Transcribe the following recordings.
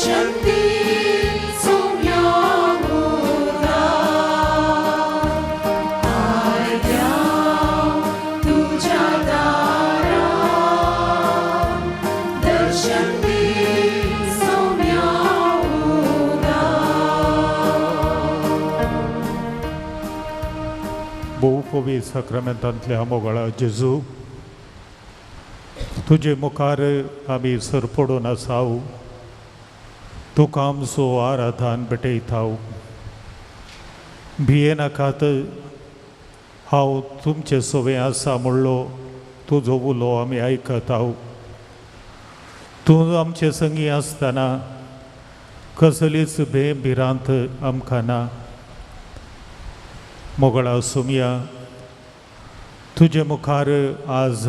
दर्शन दी सोम्या उदार आयल्या तुज्या दारा दर्शन दी सोम्या उदार. भोव साक्रामेंतांतल्या मोगाळा जेजू, तुजे मुखार आमी सरपडून आसाव, तुका आमचो आराधान भेटयताव. भियेनाकात, हांव तुमचे सवें आसा म्हणलो तुजो उलो आमी आयकताव. तूं आमचे संगी आसतना कसलीच भे भिरांत आमकां ना. मोगळा सुमया, तुजे मुखार आज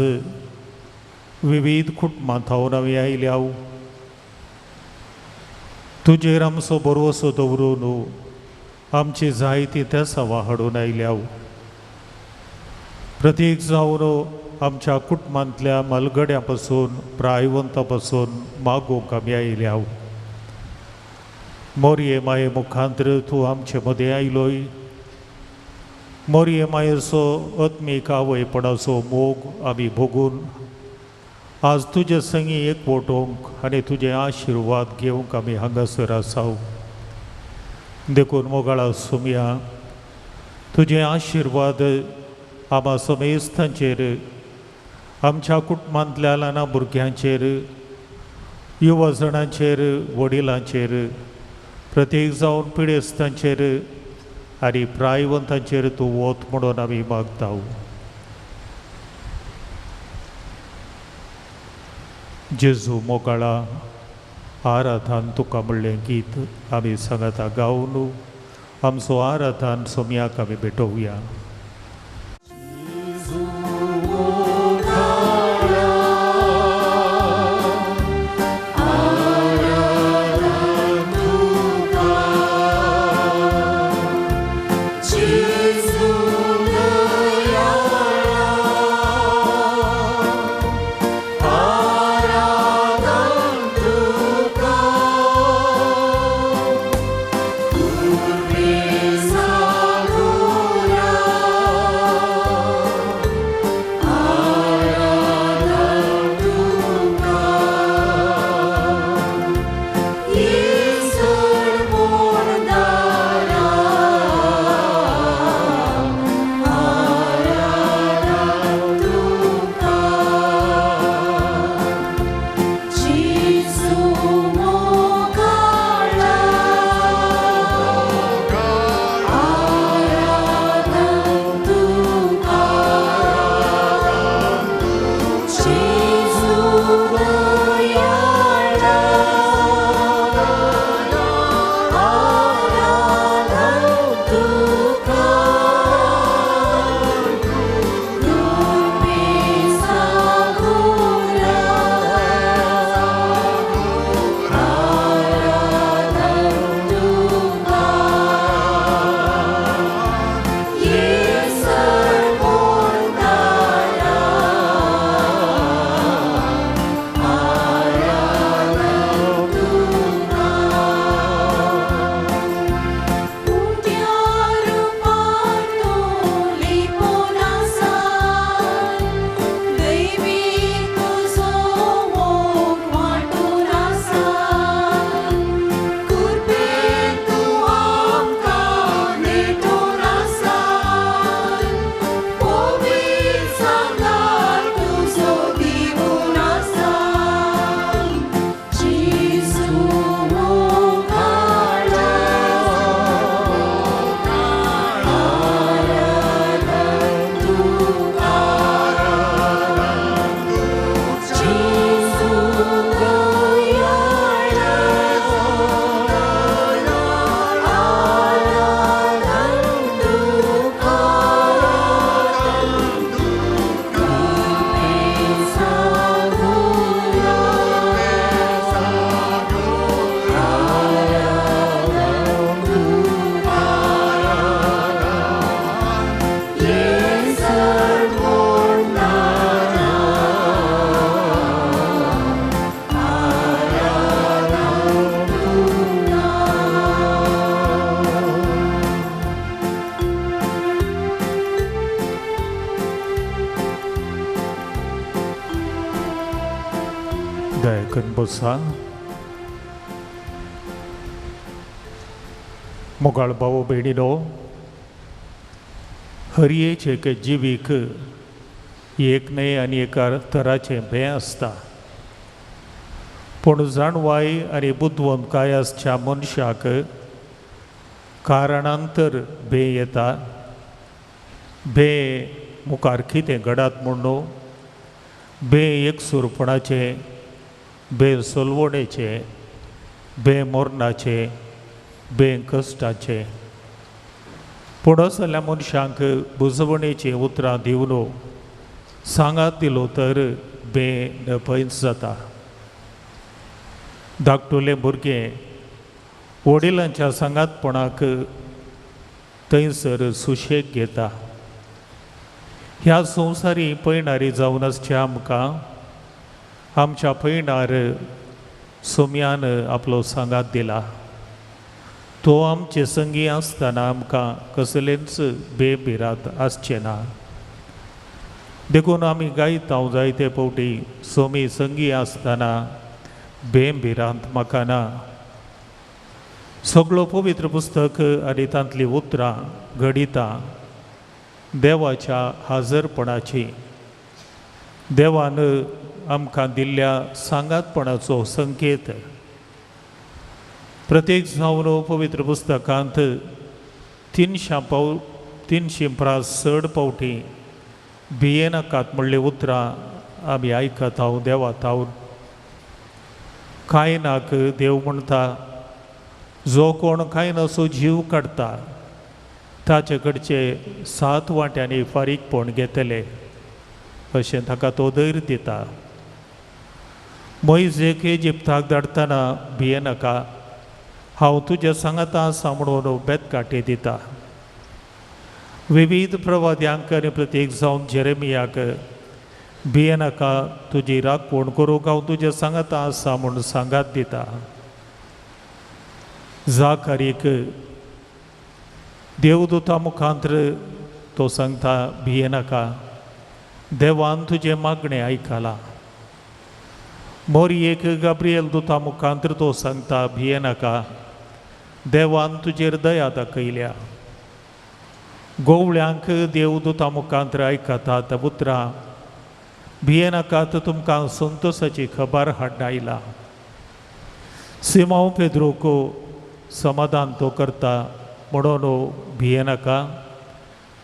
विविध कुटुंबां थावन आमी आयल्याव. तुजेर आमचो भरवसो दवरून आमची जायती तेसांवां हाडून आयल्याव. प्रत्येक जावन आमच्या कुटुंबांतल्या मालगड्यां पासून प्रायवंता पासून मागूंक आमी आयल्याव. मोरये माये मुखांतर तूं आमचे मदें आयलोय. मोरये मायेचो आत्मीक आवयपणाचो मोग आमी भोगून आज तुजे संगी एकवटोवंक आनी तुजे आशिर्वाद घेवंक आमी हांगासर आसाव. देखून मोगाळा सुमया, तुजे आशिर्वाद आमा समेस्तांचेर, आमच्या कुटुंबांतल्या ल्हान भुरग्यांचेर, युवा जाणांचेर, वडिलांचेर, प्रत्येक जावन पिडेस्तांचेर आनी प्रायवंतांचेर तूं वत म्हणून आमी मागताव. जेजू मोगाळा, आराधान तुका म्हणलें गीत आमी सांगाता गावन आमचो आराधान सोमयाक आमी भेटोवया. Sangura. बसा. मोगाळ भाव भयणीनो, हरयेचे एक जिवीक एक न्हय आनी एका तराचें भें आसता, पूण जाणवाय आनी बुदवंतकाय आसच्या मनशाक कारणांतर भें येता. भें मुखार कितें घडात म्हूण, भें एकसूरपणाचें, भें सोलवणेचें, भें मरणाचें, भें कश्टाचें. पूण असल्या मनशांक बुजवणेचीं उतरां दिवन सांगात दिलो तर भें नपयच जाता. धाकटुलें भुरगें वडिलांच्या सांगातपणाक थंयसर सुशेग घेता. ह्या संवसारी पयणारी जावन आसच्या आमकां आमच्या पयणार सोम्यान आपलो सांगात दिला. तो आमचे संगी आसतना आमकां कसलेंच बेभिरात आसचें ना. देखून आमी गायता जायते फावटी, सोमी संगी आसतना बेभिरांत म्हाका ना. सगळो पवित्र पुस्तक आनी तांतलीं उतरां घडितां देवाच्या हाजरपणाची, देवान आमकां दिल्ल्या सांगातपणाचो संकेत. प्रत्येक जावन पवित्र पुस्तकांत 300 प्रास चड फावटी भियेनाकात म्हणली उतरां आमी आयकता देवा तावन. कांय नाक देव म्हणटा, जो कोण कांय नासो जीव काडटा ताचे कडचे 7 वांट्यांनी फारीकपण घेतले अशें ताका तो धैर्य दिता. मोयजेक इजिप्ताक धाडटना भियेनाका, हांव तुज्या सांगाता आसा म्हणून बेतकाटे दिता. विविध प्रवाद्यांक आनी प्रत्येक जावन जेरेमियाक भियेनाका, तुजी राखण करूंक हांव तुज्या सांगाता आसा म्हूण सांगात दिता. जाकारीक देवदूता मुखांत्र तो सांगता, भियेनाका, देवान तुजें मागणें आयकलां. मोरयेक गाब्रियल दुता मुखांत्र तो सांगता, भियेनाका, देवान तुजेर दया दाखयल्या. गोवळ्यांक देवदूता मुखांत्र आयकतात उतरां, भियेनाकात, तुमकां संतोसाची खबर हाडून आयला. सिमांव पेद्रूक समाधान तो करता म्हणून भियेनाका,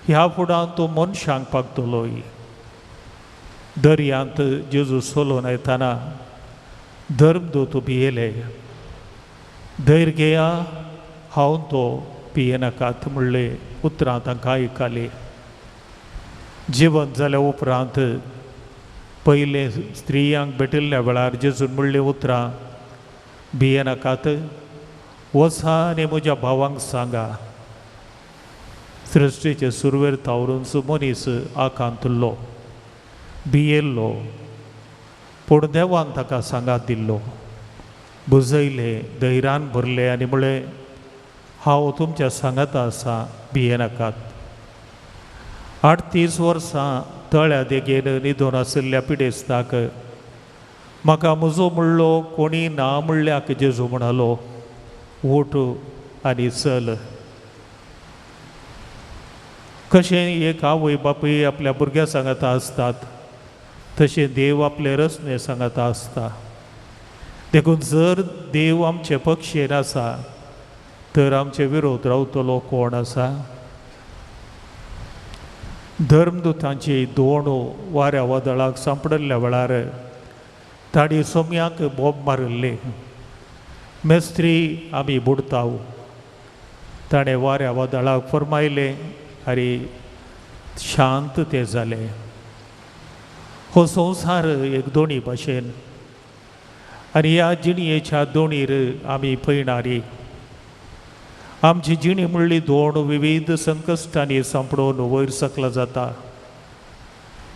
ह्या फुडान तूं मनशांक पागतलोय. दर्यांत जेजू सोलोन येताना धर्मदूत भियेले, धैर्य घेया, हांव तो, भियेनाकात म्हणले उतरां तांकां आयकली. जिवन जाल्या उपरांत पयले स्त्रियांक भेटिल्ल्या वेळार जेजून म्हणली उतरां, भियेनाकात, वचा आनी म्हज्या भावांक सांगा. सृश्टीचे सुरवेर तावरून मनीस आकांतलो, भियेल्लो, पूण देवान ताका सांगात दिल्लो, बुजयले, धैर्यान भरले आनी म्हळें, हांव तुमच्या सांगाता आसा, भियेनाकात. 38 वर्सां तळ्या देगेन न्हिदून आशिल्ल्या पिडेस्ताक म्हाका म्हजो म्हणलो कोणी ना म्हणल्याक जेजू म्हणालो, उठ आनी चल. कशें एक आवय बापूय आपल्या भुरग्या सांगाता आसतात तशें देव आपले रचने सांगाता आसता. देखून जर देव आमचे पक्षेर आसा तर आमचे विरोध रावतलो कोण आसा? धर्मदूतांची दोण वाऱ्या वादळाक सांपडिल्ल्या वेळार तांणी सोम्याक बोब मारिल्ले, मेस्त्री आमी बुडताव. ताणें वाऱ्या वादळाक फरमायलें आनी शांत ते जाले. हो संवसार एक दोणी भाशेन आनी ह्या जिणयेच्या दोणीर आमी पयणारी. आमची जिणी म्हणली दोण विविध संकश्टांनी सांपडून वयर सकला जाता.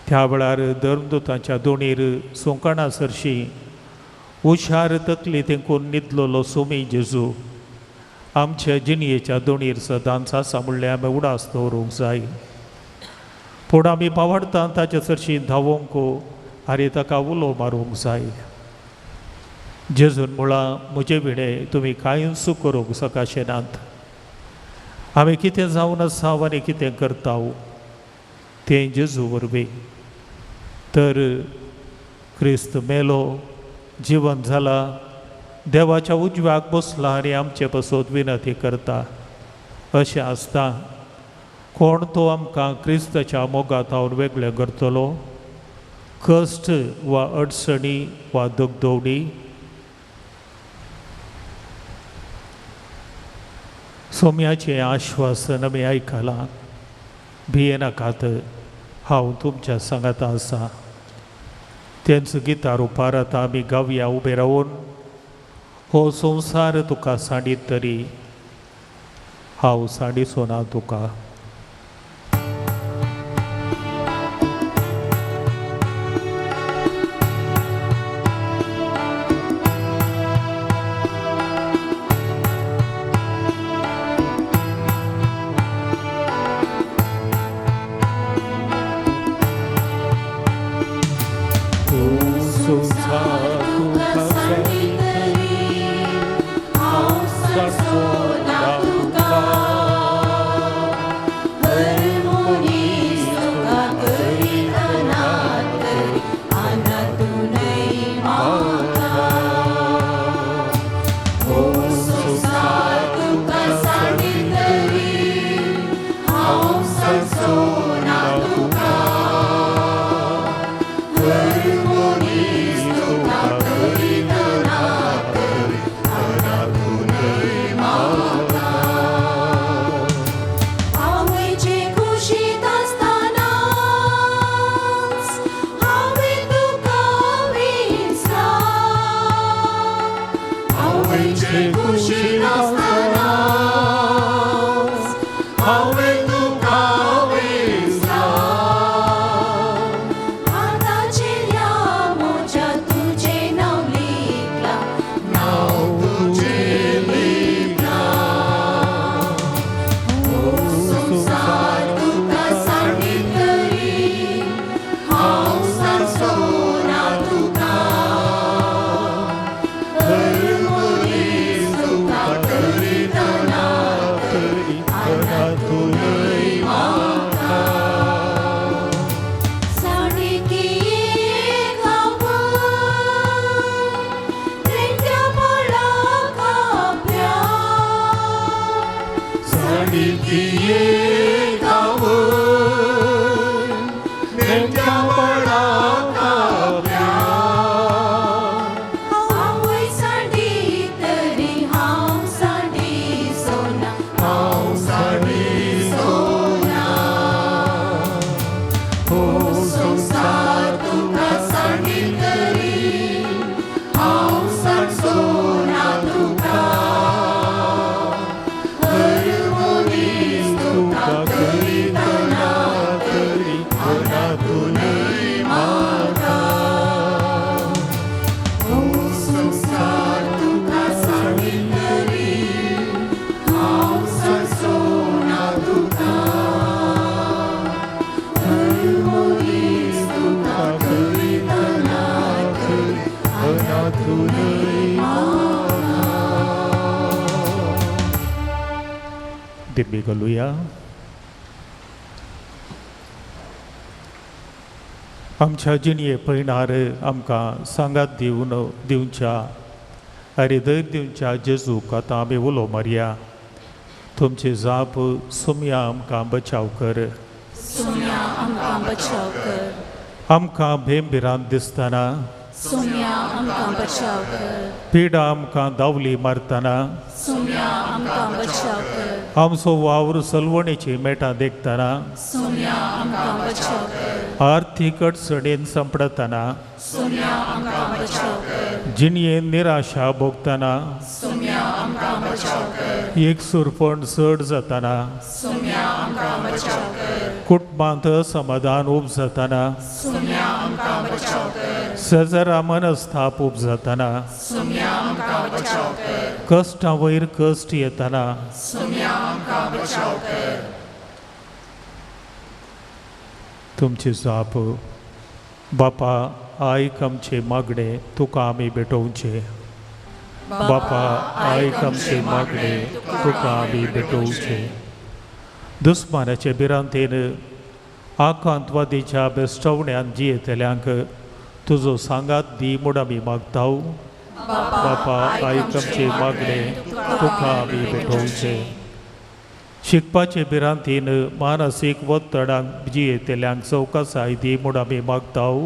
त्या वेळार धर्मदूतांच्या दोणीर सोंकणा सरशी हुशार तकली तेंकून न्हिदलेलो सोमी जेजू आमच्या जिणयेच्या दोणीर सदांच आसा म्हणल्यार आमी उडास दवरूंक जाय. पूण आमी पावडटा ताचे सरशी धांवोंक आनी ताका उलो मारूंक जाय. जेजून म्हळां म्हजे विणे तुमी कांयच करूंक शकाशे नात. आमी कितें जावन आसा आनी कितें करता तें जेजू वरवीं. तर क्रिस्त मेलो, जिवन जाला, देवाच्या उजव्याक बसला आनी आमचे पासत विनंती करता. अशें आसता कोण तो आमकां क्रिस्ताच्या मोगातावन वेगळें करतलो? कश्ट वा अडचणी वा दगदवणी? सोम्याचें आश्वासन आमी आयकलां, भियेनाकात, हांव तुमच्या सांगाता आसा. तेंच गितार रुपार आतां आमी गावया उबे रावन, हो संवसार तुका सांडीत तरी हांव सांडिचो ना तुका. दिव्य घालुया. आमच्या जिणये पयणार आमकां सांगात दिवन दिवच्या आनी धैर्य दिवच्या जेजूक आतां आमी उलो मारया. तुमची जाप सुमया आमकां बचाव कर, सुमया आमकां बचाव कर. आमकां भेम भिरांत दिसतना सुमया आमकां बचाव कर. पिडा आमकां दावली मारतना सुमया आमकां बचाव कर. आमचो वावर सलवणेची मेटां देखतना सुमया आमकां बचाव कर. आर्थीक अडचणीन सांपडतना सुमया आमकां बचाव कर. जिणयेन निराशा भोगतना सुमया आमकां बचाव कर. एकसूरपण चड जातना सुमया आमकां बचाव कर. कुटुंबांत समाधान उब जातना सुमया आमकां बचाव कर. शेजरा मनस्ताप उब जातना सुमया आमकां बचाव कर. कश्टां वयर कश्ट येतना सुमया आमकां बचाव कर. तुमची जाप बापा आयक आमचे मागणे, तुका आमी भेटोवचे. बापा आयक आमचें मागणें, तुका आमी भेटोवचें। दुस्मानाचे भिरांतेन आकांतवादीच्या बेस्टवण्यान जियेतल्यांक तुजो सांगात दी म्हूण आमी मागताव। बापा आयक आमचें मागणें, तुका आमी भेटोवचें। शिकपाचे भिरांतीन मानसीक वत्तडांक जियेतल्यांक चवकसाय दी म्हूण आमी मागताव।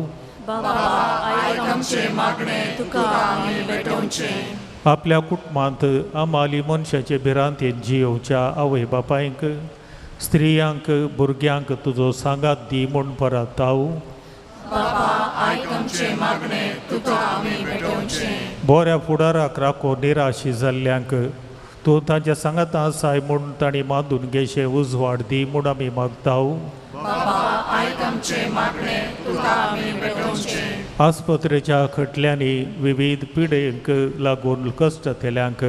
आपल्या कुटुंबांत आमाली मनशाचे भिरांतेन जियोवच्या आवय बापायंक, स्त्रियांक, भुरग्यांक तुजो सांगात दी म्हूण पराताव। बऱ्या फुडाराक राखून निराशी जाल्ल्यांक तूं तांच्या सांगाता आसाय म्हूण तांणी मांदून घेशे उजवाड दी म्हूण आमी मागताव। आस्पत्रेच्या खटल्यांनी विविध पिडेंक लागून कश्टतल्यांक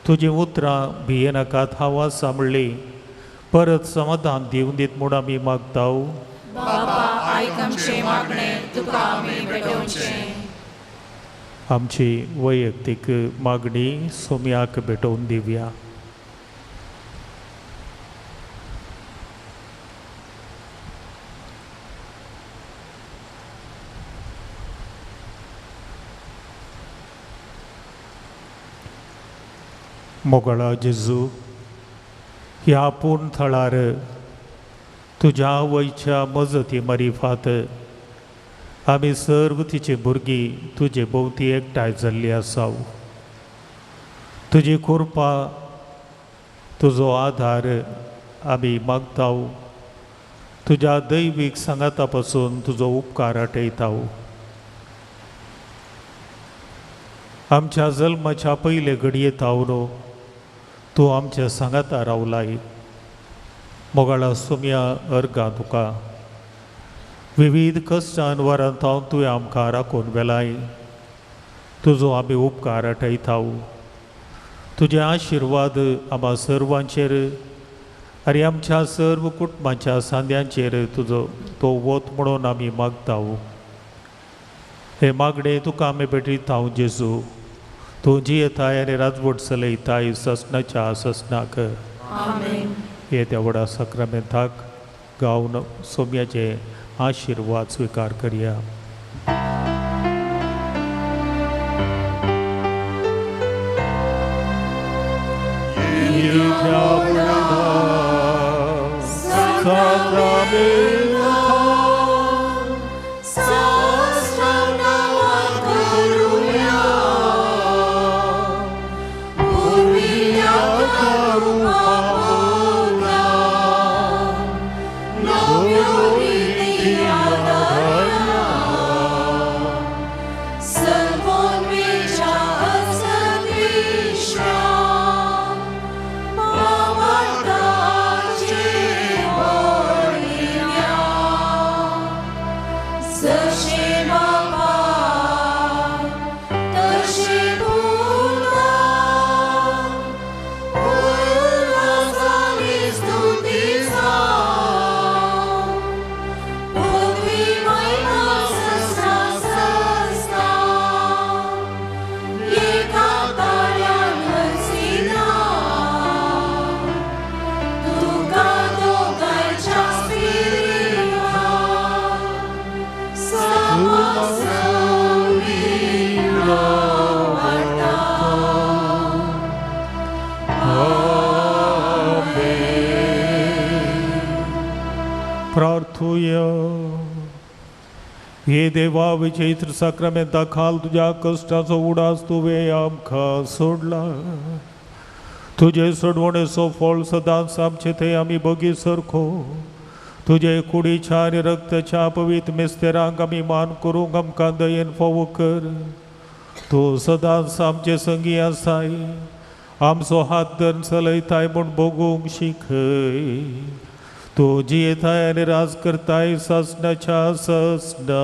तुजीं उतरां भियेनाकात हांव आसा म्हणली परत समाधान दिवन दीत म्हूण आमी मागताव। आमची वैयक्तीक मागणी सोम्याक भेटोवन दिवया। मोगळा जेजू, ह्या पूर्ण थळार तुज्या आवयच्या मजती मारिफात आमी सर्व तिची भुरगीं तुजे भोंवती एकठांय जाल्ली आसाव। तुजी कृपा, तुजो आधार आमी मागताव। तुज्या दैवीक सांगाता पासून तुजो उपकार आठयताव। आमच्या जल्माच्या पयले घडये तावनो तूं आमच्या सांगाता रावलाय। मोगाळा सोम्या अर्गां तुका विविध कश्टान वरांत हांव तुवें आमकां राखून वेलाय। तुजो आमी उपकार आठयताव। तुजे आशिर्वाद आमकां सर्वांचेर आनी आमच्या सर्व कुटुंबाच्या सांद्यांचेर तुजो तो वत म्हणून आमी मागताव। हे मागणे तुका आमी भेटयताव जेजू, तूं जियेताय आनी राजवट चलयताय ससनाच्या ससनाक। येत्या व्हडा साक्रामेंताक गावन सोम्याचे आशिर्वाद स्विकार करया। हे देवा विचित्र साक्रामेंता खाल तुज्या कश्टाचो उडास तुवें आमकां सोडला। तुजे सोडवणेचो फळ सदांच आमचे थंय आमी बगी सरखो। तुजे कुडीच्या आनी रक्ताच्या पवित्र मिस्तेरांक आमी मान करूंक आमकां दयेन फावो कर। तूं सदांच आमचे संगी आसाय, आमचो हात धरून चलयताय म्हूण भोगूंक शिकय। तूं जियेताय आनी राज करताय सासणाच्या सासणा।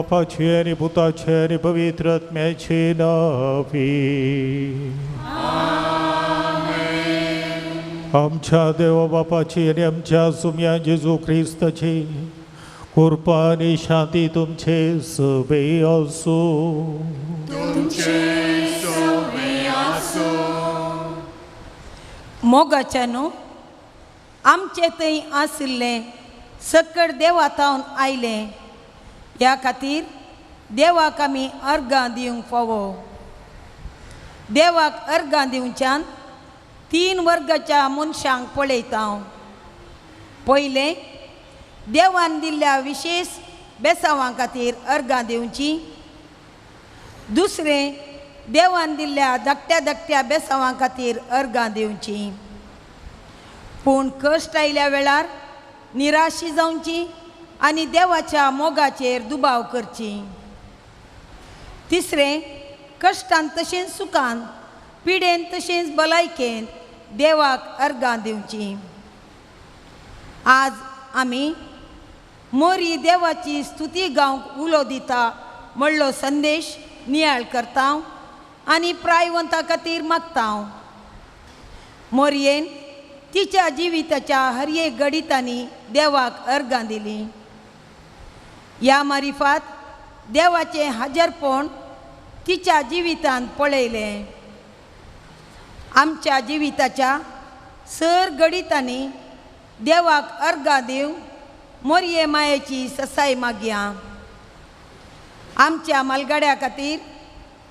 बापाचे आनी पुताचे आनी पवित्र आत्म्याचे नांवी. आमच्या देवा बापाची आनी आमच्या सुम्या जेजू क्रिस्ताची कृपा आनी शांती तुमचे सवे आसूं. मोगाच्यानो, आमचे थंय आशिल्लें सकड देवा थावन आयलें. ह्या खातीर देवाक आमी अर्गां दिवंक फावो. देवाक अर्गां दिवच्यान तीन वर्गाच्या मनशांक पळयता हांव. पयलें, देवान दिल्ल्या विशेश बेसांवां खातीर अर्गां दिवची. दुसरें, देवान दिल्ल्या धाकट्या धाकट्या बेसांवां खातीर अर्गां दिवची. पूण कश्ट आयल्या वेळार निराशी जावची आनी देवाच्या मोगाचेर दुबाव करची. तिसरें, कश्टान तशेंच सुखान, पिडेन तशेंच भलायकेन देवाक अर्गां दिवची. आज आमी मोरी देवाची स्तुती गावंक उलो दिता म्हणलो संदेश नियाळ करता आनी प्रायवंता खातीर मागता. मोरयेन तिच्या जिविताच्या हर एक गडितांनी देवाक अर्गां दिली. ह्या मारिफात देवाचें हाजरपण तिच्या जिवितांत पळयलें. आमच्या जिविताच्या सर गडितांनी देवाक अर्गां दिवन मोरये मायेची ससाय मागया. आमच्या मालगाड्या खातीर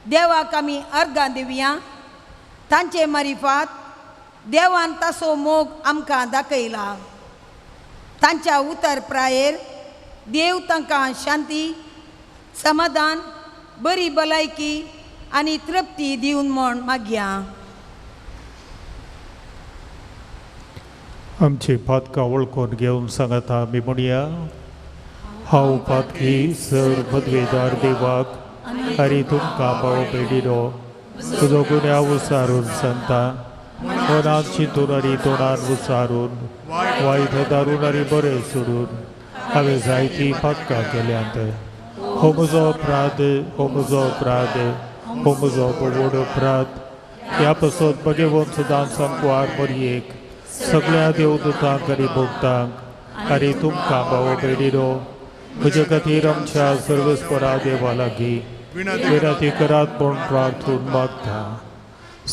देवाक आमी अर्गां दिवया. तांचे मारिफात देवान तासो मोग आमकां दाखयला. तांच्या उतर प्रायेर देव तांकां शांती, समाधान, बरी भलायकी आनी तृप्ती दिवन म्हूण मागया. आमची पातकां वळखून घेवन सांगता आमी म्हणया, हांव पातकी सर पदवेदार देवाक आनी तुमकां भाव भयणीनो तुजो गुन्यांव उसारून सांगता. मनांत चिंतून आनी तोंडान उसारून, वायट दारून आनी बरें सोडून हांवें जायतीं पातकां केल्यांत. हो म्हजो अपराध, हो म्हजो अपराध, हो म्हजो व्हड अपराध. ह्या पसत भगेवन सदां सांकवार मरयेक सगळ्या देवदूतांक आनी भोगतांक आनी तुमकां भाव भयणीनो म्हजे खातीर आमच्या सर्वेस्परा देवा लागीं विनंती करात म्हूण प्रार्थून मागता.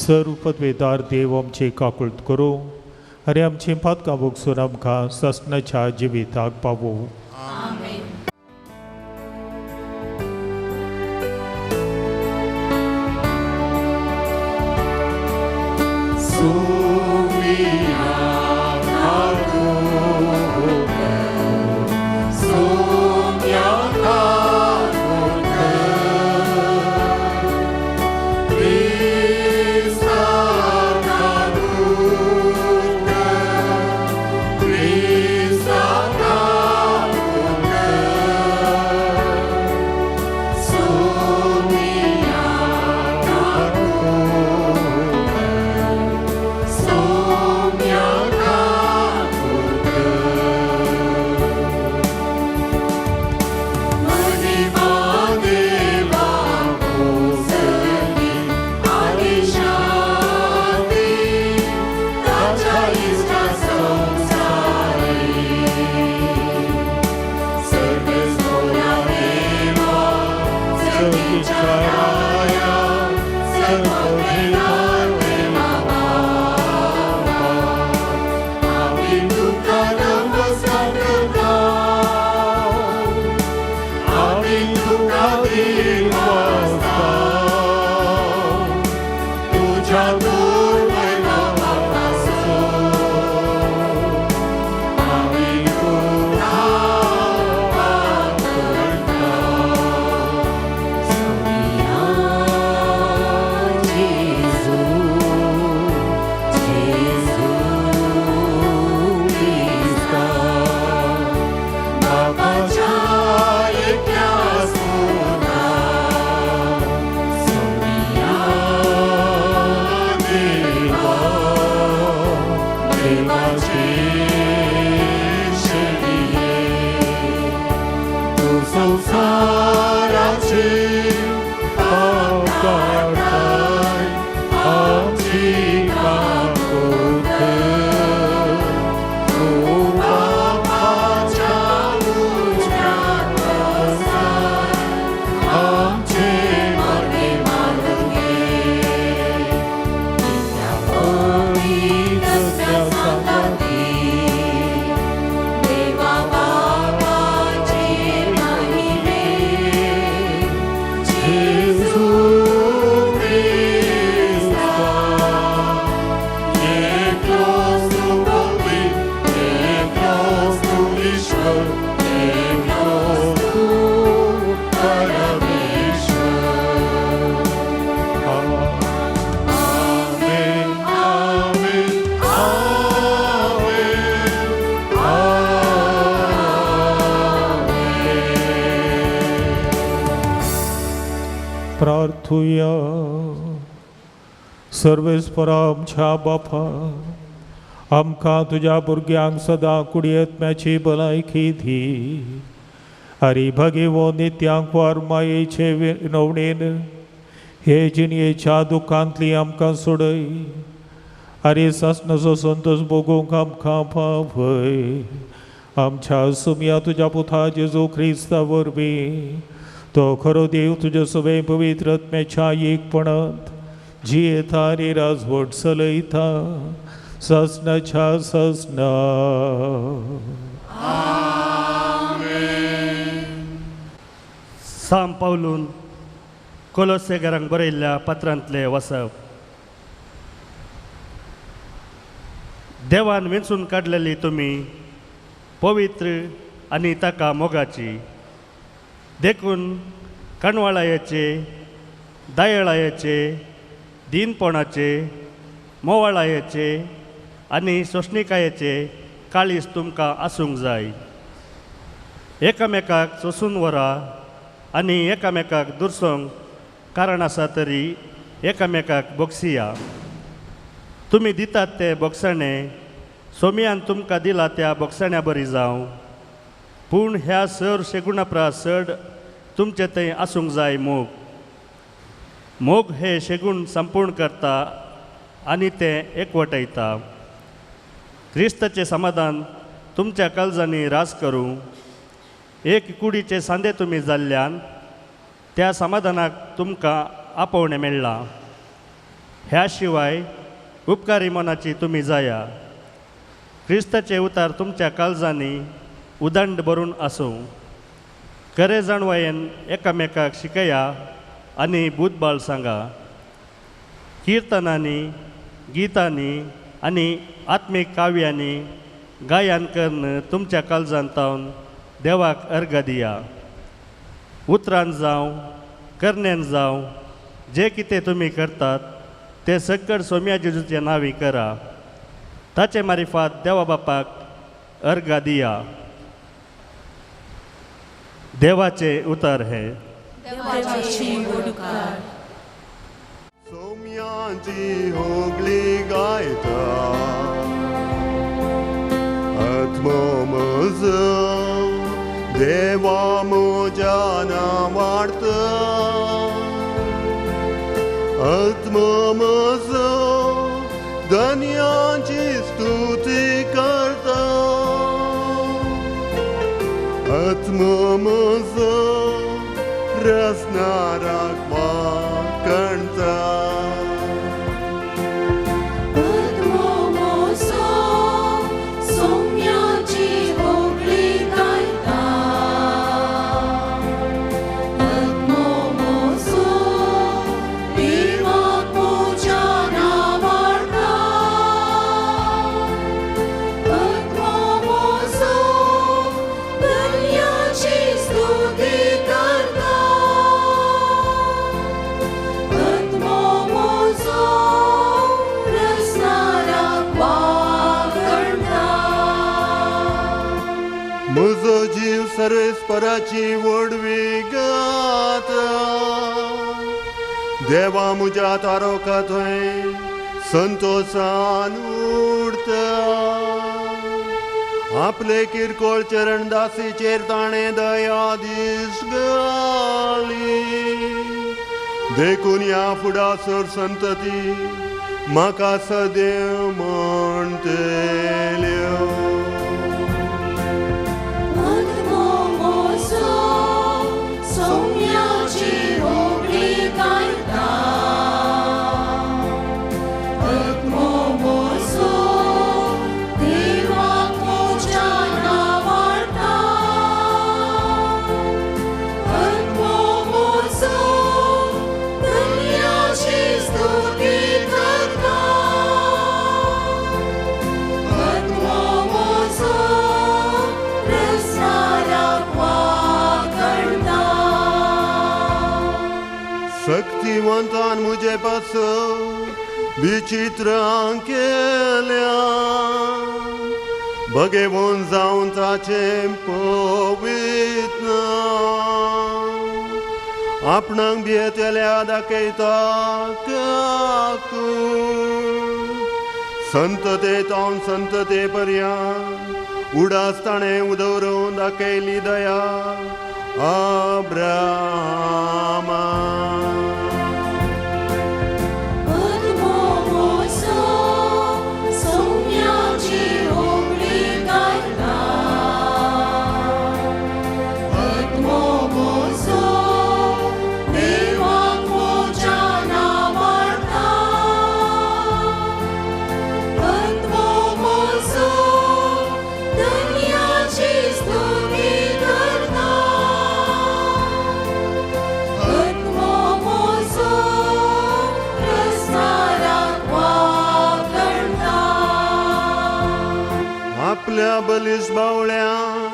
सर्व पदवेदार देव आमची काकूळट करूं आनी आमची पातकां भोगसून आमकां सासणाच्या जिविताक पावोवं. प्रार्थुया. सर्वेस्परा आमच्या बापा, आमकां तुज्या भुरग्यांक सदां कुडयेत्म्याची भलायकी दी आनी भगेवो नित्यांक वार मायेचे विनवणेन हे जिणयेच्या दुखांतली आमकां सोडय आनी सासणाचो संतोश भोगूंक आमकां पावय. आमच्या सुमया तुज्या पुता जेजू क्रिस्ता वरवीं तो खरो देव तुज्या सगळे पवित्र आत्म्याच्या एकपणांत जियेता आनी राजवट चलयता सासणाच्या सासणा. साम पावलून कोलोसेगरांक बरयल्ल्या पत्रांतले वसप. देवान वेंचून काडलेली तुमी पवित्र आनी ताका मोगाची, देखून काणवाळायेचे, दयाळायेचे, दीनपणाचे, मोवाळायेचे आनी सोंसणिकायेचे काळीज तुमकां आसूंक जाय. एकामेकाक सोंसून व्हरा आनी एकामेकाक दुरसोंक कारण आसा तरी एकामेकाक बोगसिया. तुमी दितात ते बोगसणे सोमयान तुमकां दिला त्या बोगसण्या बरी जावं, पूण ह्या सर शेगुणा परस चड तुमचे थंय आसूंक जाय मोग. मोग हे शेगूण संपूर्ण करता आनी तें एकवटयता. क्रिस्ताचें समाधान तुमच्या काळजांनी रास करूं. एक कुडीचे सांदे तुमी जाल्ल्यान त्या समाधानाक तुमकां आपोवणें मेळ्ळां. ह्या शिवाय उपकारी मनाची तुमी जाया. क्रिस्ताचे उतार तुमच्या काळजांनी उदंड भरून आसूं. खरे जाणवायेन एकामेकाक शिकया आनी बुदबाळ सांगा. किर्तनांनी, गितांनी आनी आत्मीक काव्यांनी गायन करून तुमच्या काळजांत तावन देवाक अर्घ दिया. उतरान जावं, करण्यान जावं, जे कितें तुमी करतात ते सक्कड सोम्या जेजूचे नांवी करा. ताचे मारिफात देवा बापाक अर्घ दिया. देवाचे उतर हे. सोम्याची होगली गायता आत्मो म्हजो देवा म्हज्या नांवार्ता आत्मो म्हजो धन्याची स्तुती करता आत्मो म्हजो रसनाराक वाकणता. सर्वेस्पराची व्हडवी गाता देवा म्हज्या तारोका थंय संतोसान उरता. आपले किरकोळ चरणदासीचेर ताणें दया दीस घाली, देखून ह्या फुडासर संतती म्हाका सदैव म्हणटल्यो. शक्तिवंतान म्हजे पासून विचित्रां केल्या भगेवन जावन ताचें पवित्र आपणाक भियेतल्या दाखयता संतते तावन संतते पर्यंत उडास ताणें उदवरून दाखयली दया अब्रामा. आपल्या बलिश बावळ्यान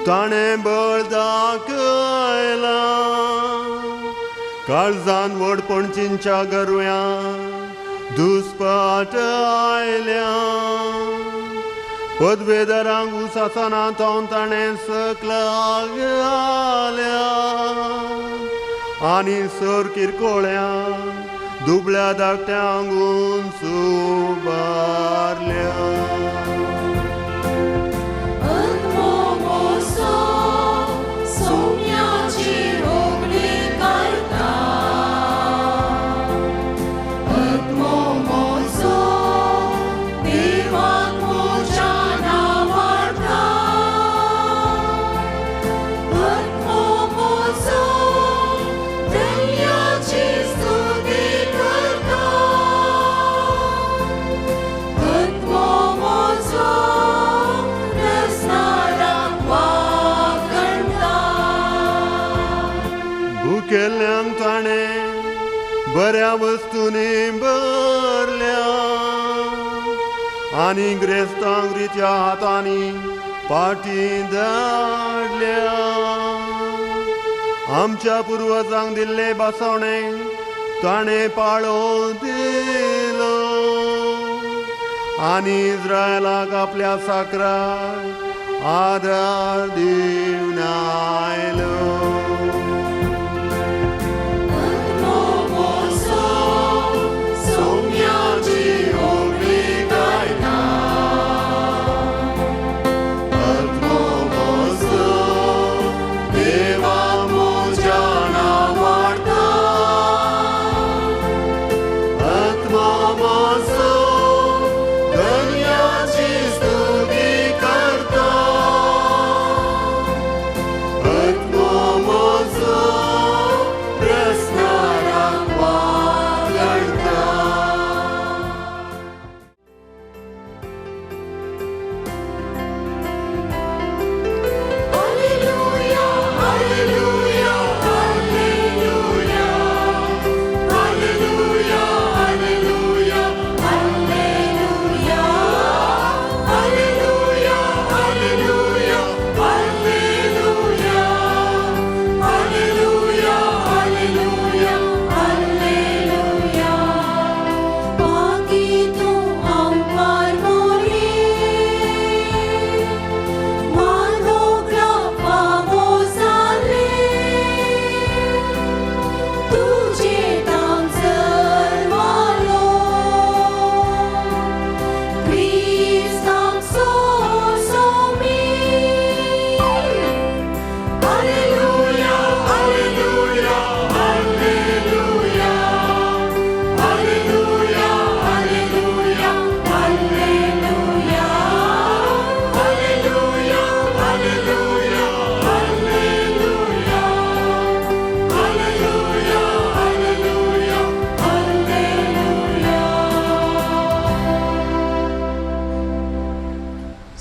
ताणें बळ दाखयलां काळजान व्हडपणचींच्या गरव्यान दुस्पाट आयल्या पदवेदारांक उसासना तावन ताणें सकला घाल्या आनी सर किरकोळ्यान दुबळ्या धाकट्यांक उंच उबारल्या. भुकेल्ल्यांक ताणें बऱ्या वस्तूंनी भरल्या आनी ग्रेस्तांक रित्या हातांनी पाटी धाडल्या. आमच्या पुर्वजांक दिल्ले बसवणे ताणें पाळो दिलो आनी इस्रायलाक आपल्या साकराक आदार दिवन आयलो.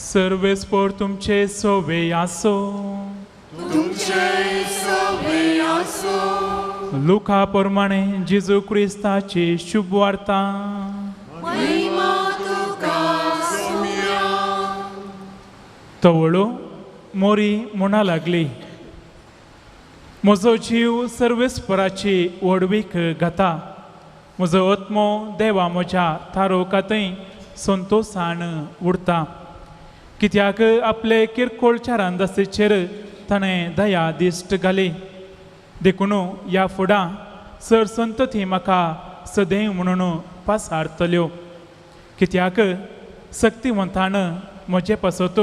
सर्वेस्पोर तुमचे सोवे आसो. तुमचे सोवे आसो. लुका प्रमाणे जेजू क्रिस्ताची शुभ वार्ता. महिमा तुका सोम्या. तवळो मोरी म्हणा लागली, म्हजो जीव सर्वेस्पराची व्हडवीक गाता, म्हजो आत्मो देवा म्हज्या थारोवकांतय संतोशान उरता, कित्याक आपले किरकोळ चारांदासेचेर ताणें दया दिश्ट घाली. देखून ह्या फुडां सर संतती म्हाका सदैव म्हणून पासारतल्यो. कित्याक सक्तिवंतान म्हजे पासत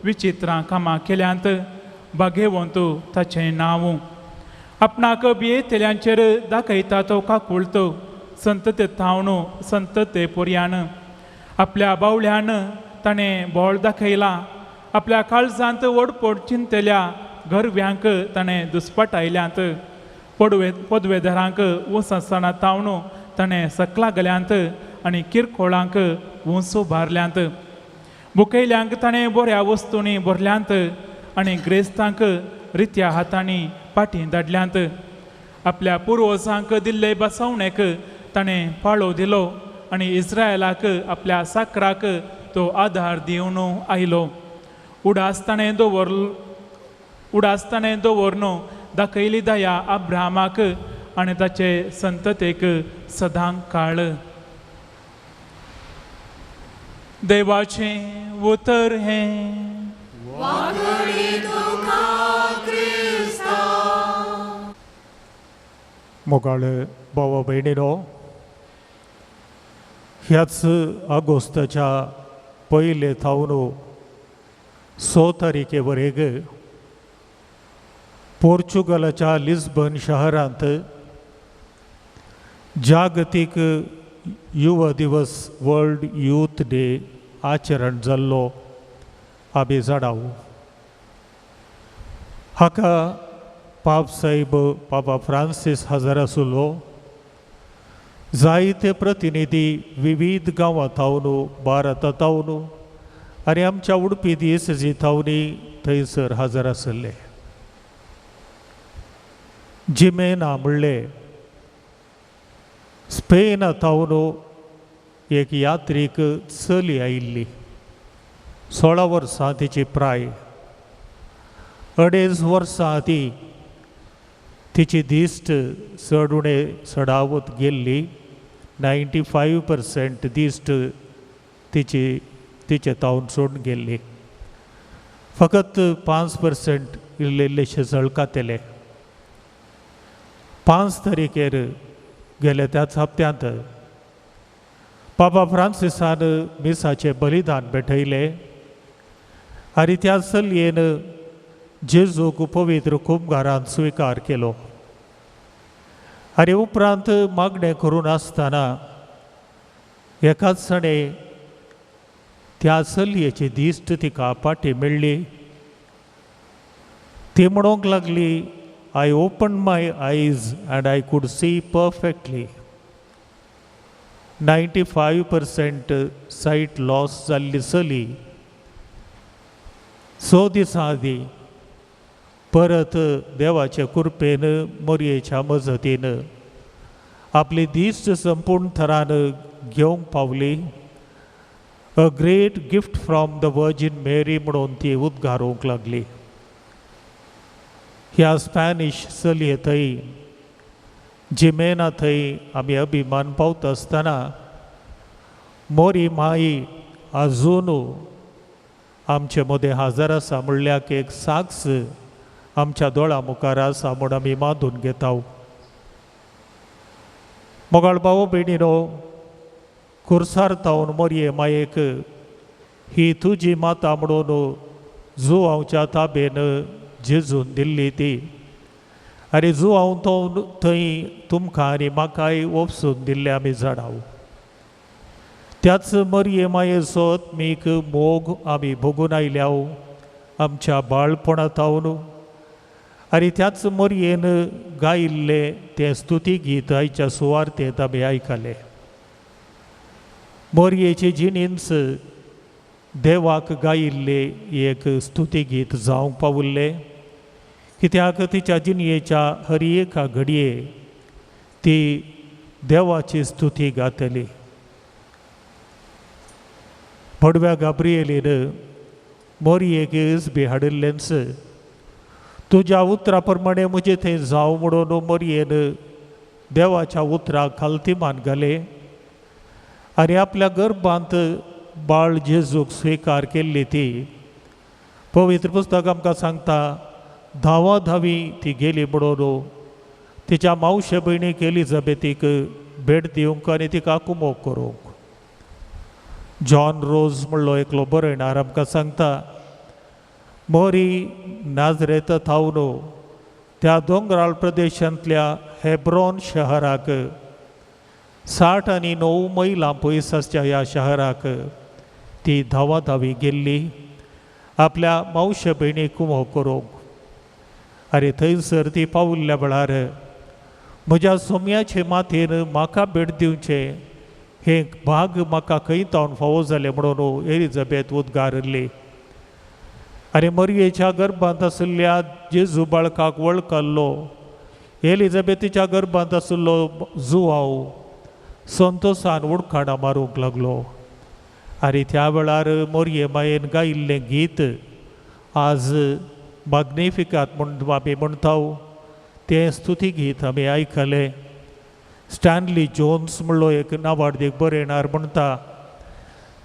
विचित्रां कामां केल्यांत, बागेवंत ताचें नांव. आपणाक भियेतल्यांचेर दाखयता तो काकुळतो संतते थावन संतते पर्यान. आपल्या बावल्यान ताणें बोळ दाखयलां, आपल्या काळजांत ओडपोड चिंतल्या गरव्यांक ताणें दुस्पटायल्यांत. पडवे पदवेदारांक उंच आसतना तावन ताणें सकला गेल्यांत आनी किरकोळांक उंच उबारल्यांत. बुकयल्यांक ताणें बऱ्या वस्तूंनी भरल्यांत आनी ग्रेस्तांक रित्या हातांनी पाटी धाडल्यांत. आपल्या पुर्वजांक दिल्ले बसवणेक ताणें पाळो दिलो आनी इस्रायलाक आपल्या साकराक तो आदार दिवन आयलो. उडास ताणें दवर उडास ताणें दवरन दाखयली दया अब्राहमाक आनी ताचे संततेक सदांक काळ. देवाचें उतर हें. मोगाळ भावा भयणीनो, ह्याच आगोस्ताच्या पयले थावन 6 तारखे वरेग पोर्चुगलाच्या लिस्बन शहरांत जागतीक युवा दिवस वर्ल्ड यूथ डे आचरण जाल्लो आमी जाणाव. हाका पाप साहेब पापा फ्रांसीस हजर आसलो. जायते प्रतिनिधी विविध गांवां थावन, भारता थावन आनी आमच्या उडपी दियेसेजी थावनी थंयसर हजर आसले. जिमेना म्हणले स्पेना थावन एक यात्रीक चली आयिल्ली. 16 वर्सां तिची प्राय, 2.5 वर्सां ती तिची दिश्ट चड उणें चडावत गेल्ली. 95% दिश्ट तिची तिचे तावन सोडून गेल्ली. फकत 5% इल्ले इल्लेशे झळकातले. 5 तारखेर गेले त्याच हप्त्यांत बाबा फ्रांसिसान मिसाचें बलिदान भेटयलें आनी त्या चलयेन जेजूक पवित्र कुमगारान स्विकार केलो. आनी उपरांत मागणें करून आसतना एकाच सणे त्या चलयेची दिश्ट तिका पाटी मेळ्ळी. ती म्हणूंक लागली, I open my eyes and I could see perfectly. 95% sight loss जाल्ली चली 6 दिसां आदीं परत देवाचे कृपेन मोरयेच्या मजतीन आपली दिश्ट संपूर्ण थरान घेवंक पावली. A great gift from the Virgin Mary म्हणून ती उद्गारूंक लागली. ह्या स्पॅनिश चलये थंय जिमेना थंय आमी अभिमान पावता आसतना मोरी माई आजून आमचे मदें हजर आसा म्हणल्यार एक साक्ष आमच्या दोळा मुखार आसा म्हूण आमी मानून घेता. मोगाळ भाव भयणीनो, कुर्सार तावन मोरये मायेक ही तुजी माता म्हणून जुवांवच्या ताबेन जेजून दिल्ली ती आनी जुवांव तो थंय तुमकां आनी म्हाकाय ओपसून दिल्ले आमी जाणाव. त्याच मरये मायेचो आत्मीक मोग आमी भोगून आयल्या आमच्या बाळपणा तावन आनी त्याच मोरयेन गायिल्लें तें स्तुती गीत आयच्या सुवार्तेंत आमी आयकलें. मोरयेची जिणेंच देवाक गायिल्लें एक स्तुती गीत जावंक पावुल्लें, कित्याक तिच्या जिणयेच्या हर एका घडये ती देवाची स्तुती गातली. भडव्या गाब्रिएलीन मोरयेक बी हाडिल्लेंच, तुज्या उतरा प्रमाणे म्हजें थंय जावं म्हणून मोरयेन देवाच्या उतराक खालती मान घालें आनी आपल्या गर्भांत बाळ जेजूक स्विकार केल्ली ती पवित्र पुस्तक आमकां सांगता धांवा धांवी ती गेली म्हणून तिच्या मावशे भयणीक एलिझाबेथीक भेट दिवंक आनी तिका कुमोक करूंक. जॉन रोज म्हणलो एकलो बरयणार आमकां सांगता, मोरी नाजरेत थावन त्या दोंगराळ प्रदेशांतल्या हेब्रॉन शहराक 69 मैलां पयस आसच्या ह्या शहराक ती धांवाधावी गेल्ली आपल्या मावशे भयणीक कुमोक करूंक. आनी थंयसर ती पावल्ल्या वेळार म्हज्या सोम्याचे माथेन म्हाका भेट दिवचें हें भाग म्हाका खंय तावन फावो जालें म्हणून एलिझाबेथ उद्गारिल्ली. आनी मरयेच्या गर्भांत आशिल्ल्या जेजू बाळकाक वळखल्लो एलिझाबेथीच्या गर्भांत आशिल्लो जुवाव संतोसान उडकाणां मारूंक लागलो. आनी त्या वेळार मोरये मायेन गायिल्लें गीत आज माग्निफिकात म्हूण आमी म्हणटा तें स्तुती गीत आमी आयकलें. स्टॅनली जोन्स म्हणलो एक नावाडदीक बरयणार म्हणटा,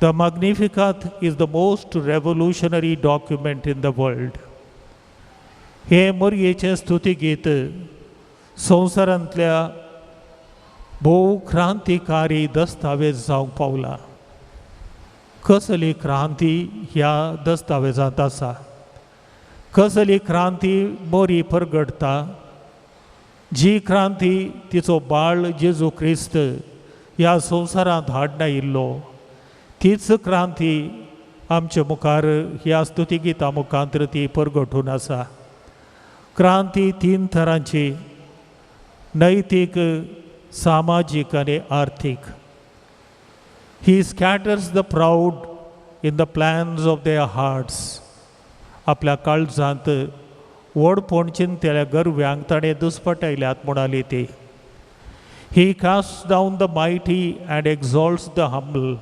The Magnificat is the most revolutionary document in the world. हें मोरयेचें स्तुती गीत संवसारांतल्या भोव क्रांतिकारी दस्तावेज जावंक पावला. कसली क्रांती ह्या दस्तावेजांत आसा, कसली क्रांती मोरी परगटता, जी क्रांती तिचो बाळ जेजू क्रिस्त ह्या संवसारांत हाडना तीच क्रांती आमचे मुखार ह्या स्तुती गिता मुखांत ती परगटून आसा. क्रांती तीन थरांची, नैतीक, सामाजीक आनी आर्थीक. He scatters the proud in the plans of their hearts. आपल्या काळजांत व्हडपण चिंतल्या गर्व्यांक ताणें दुस्पटायल्यात म्हणाली ती. He cast down the mighty and exalts the humble.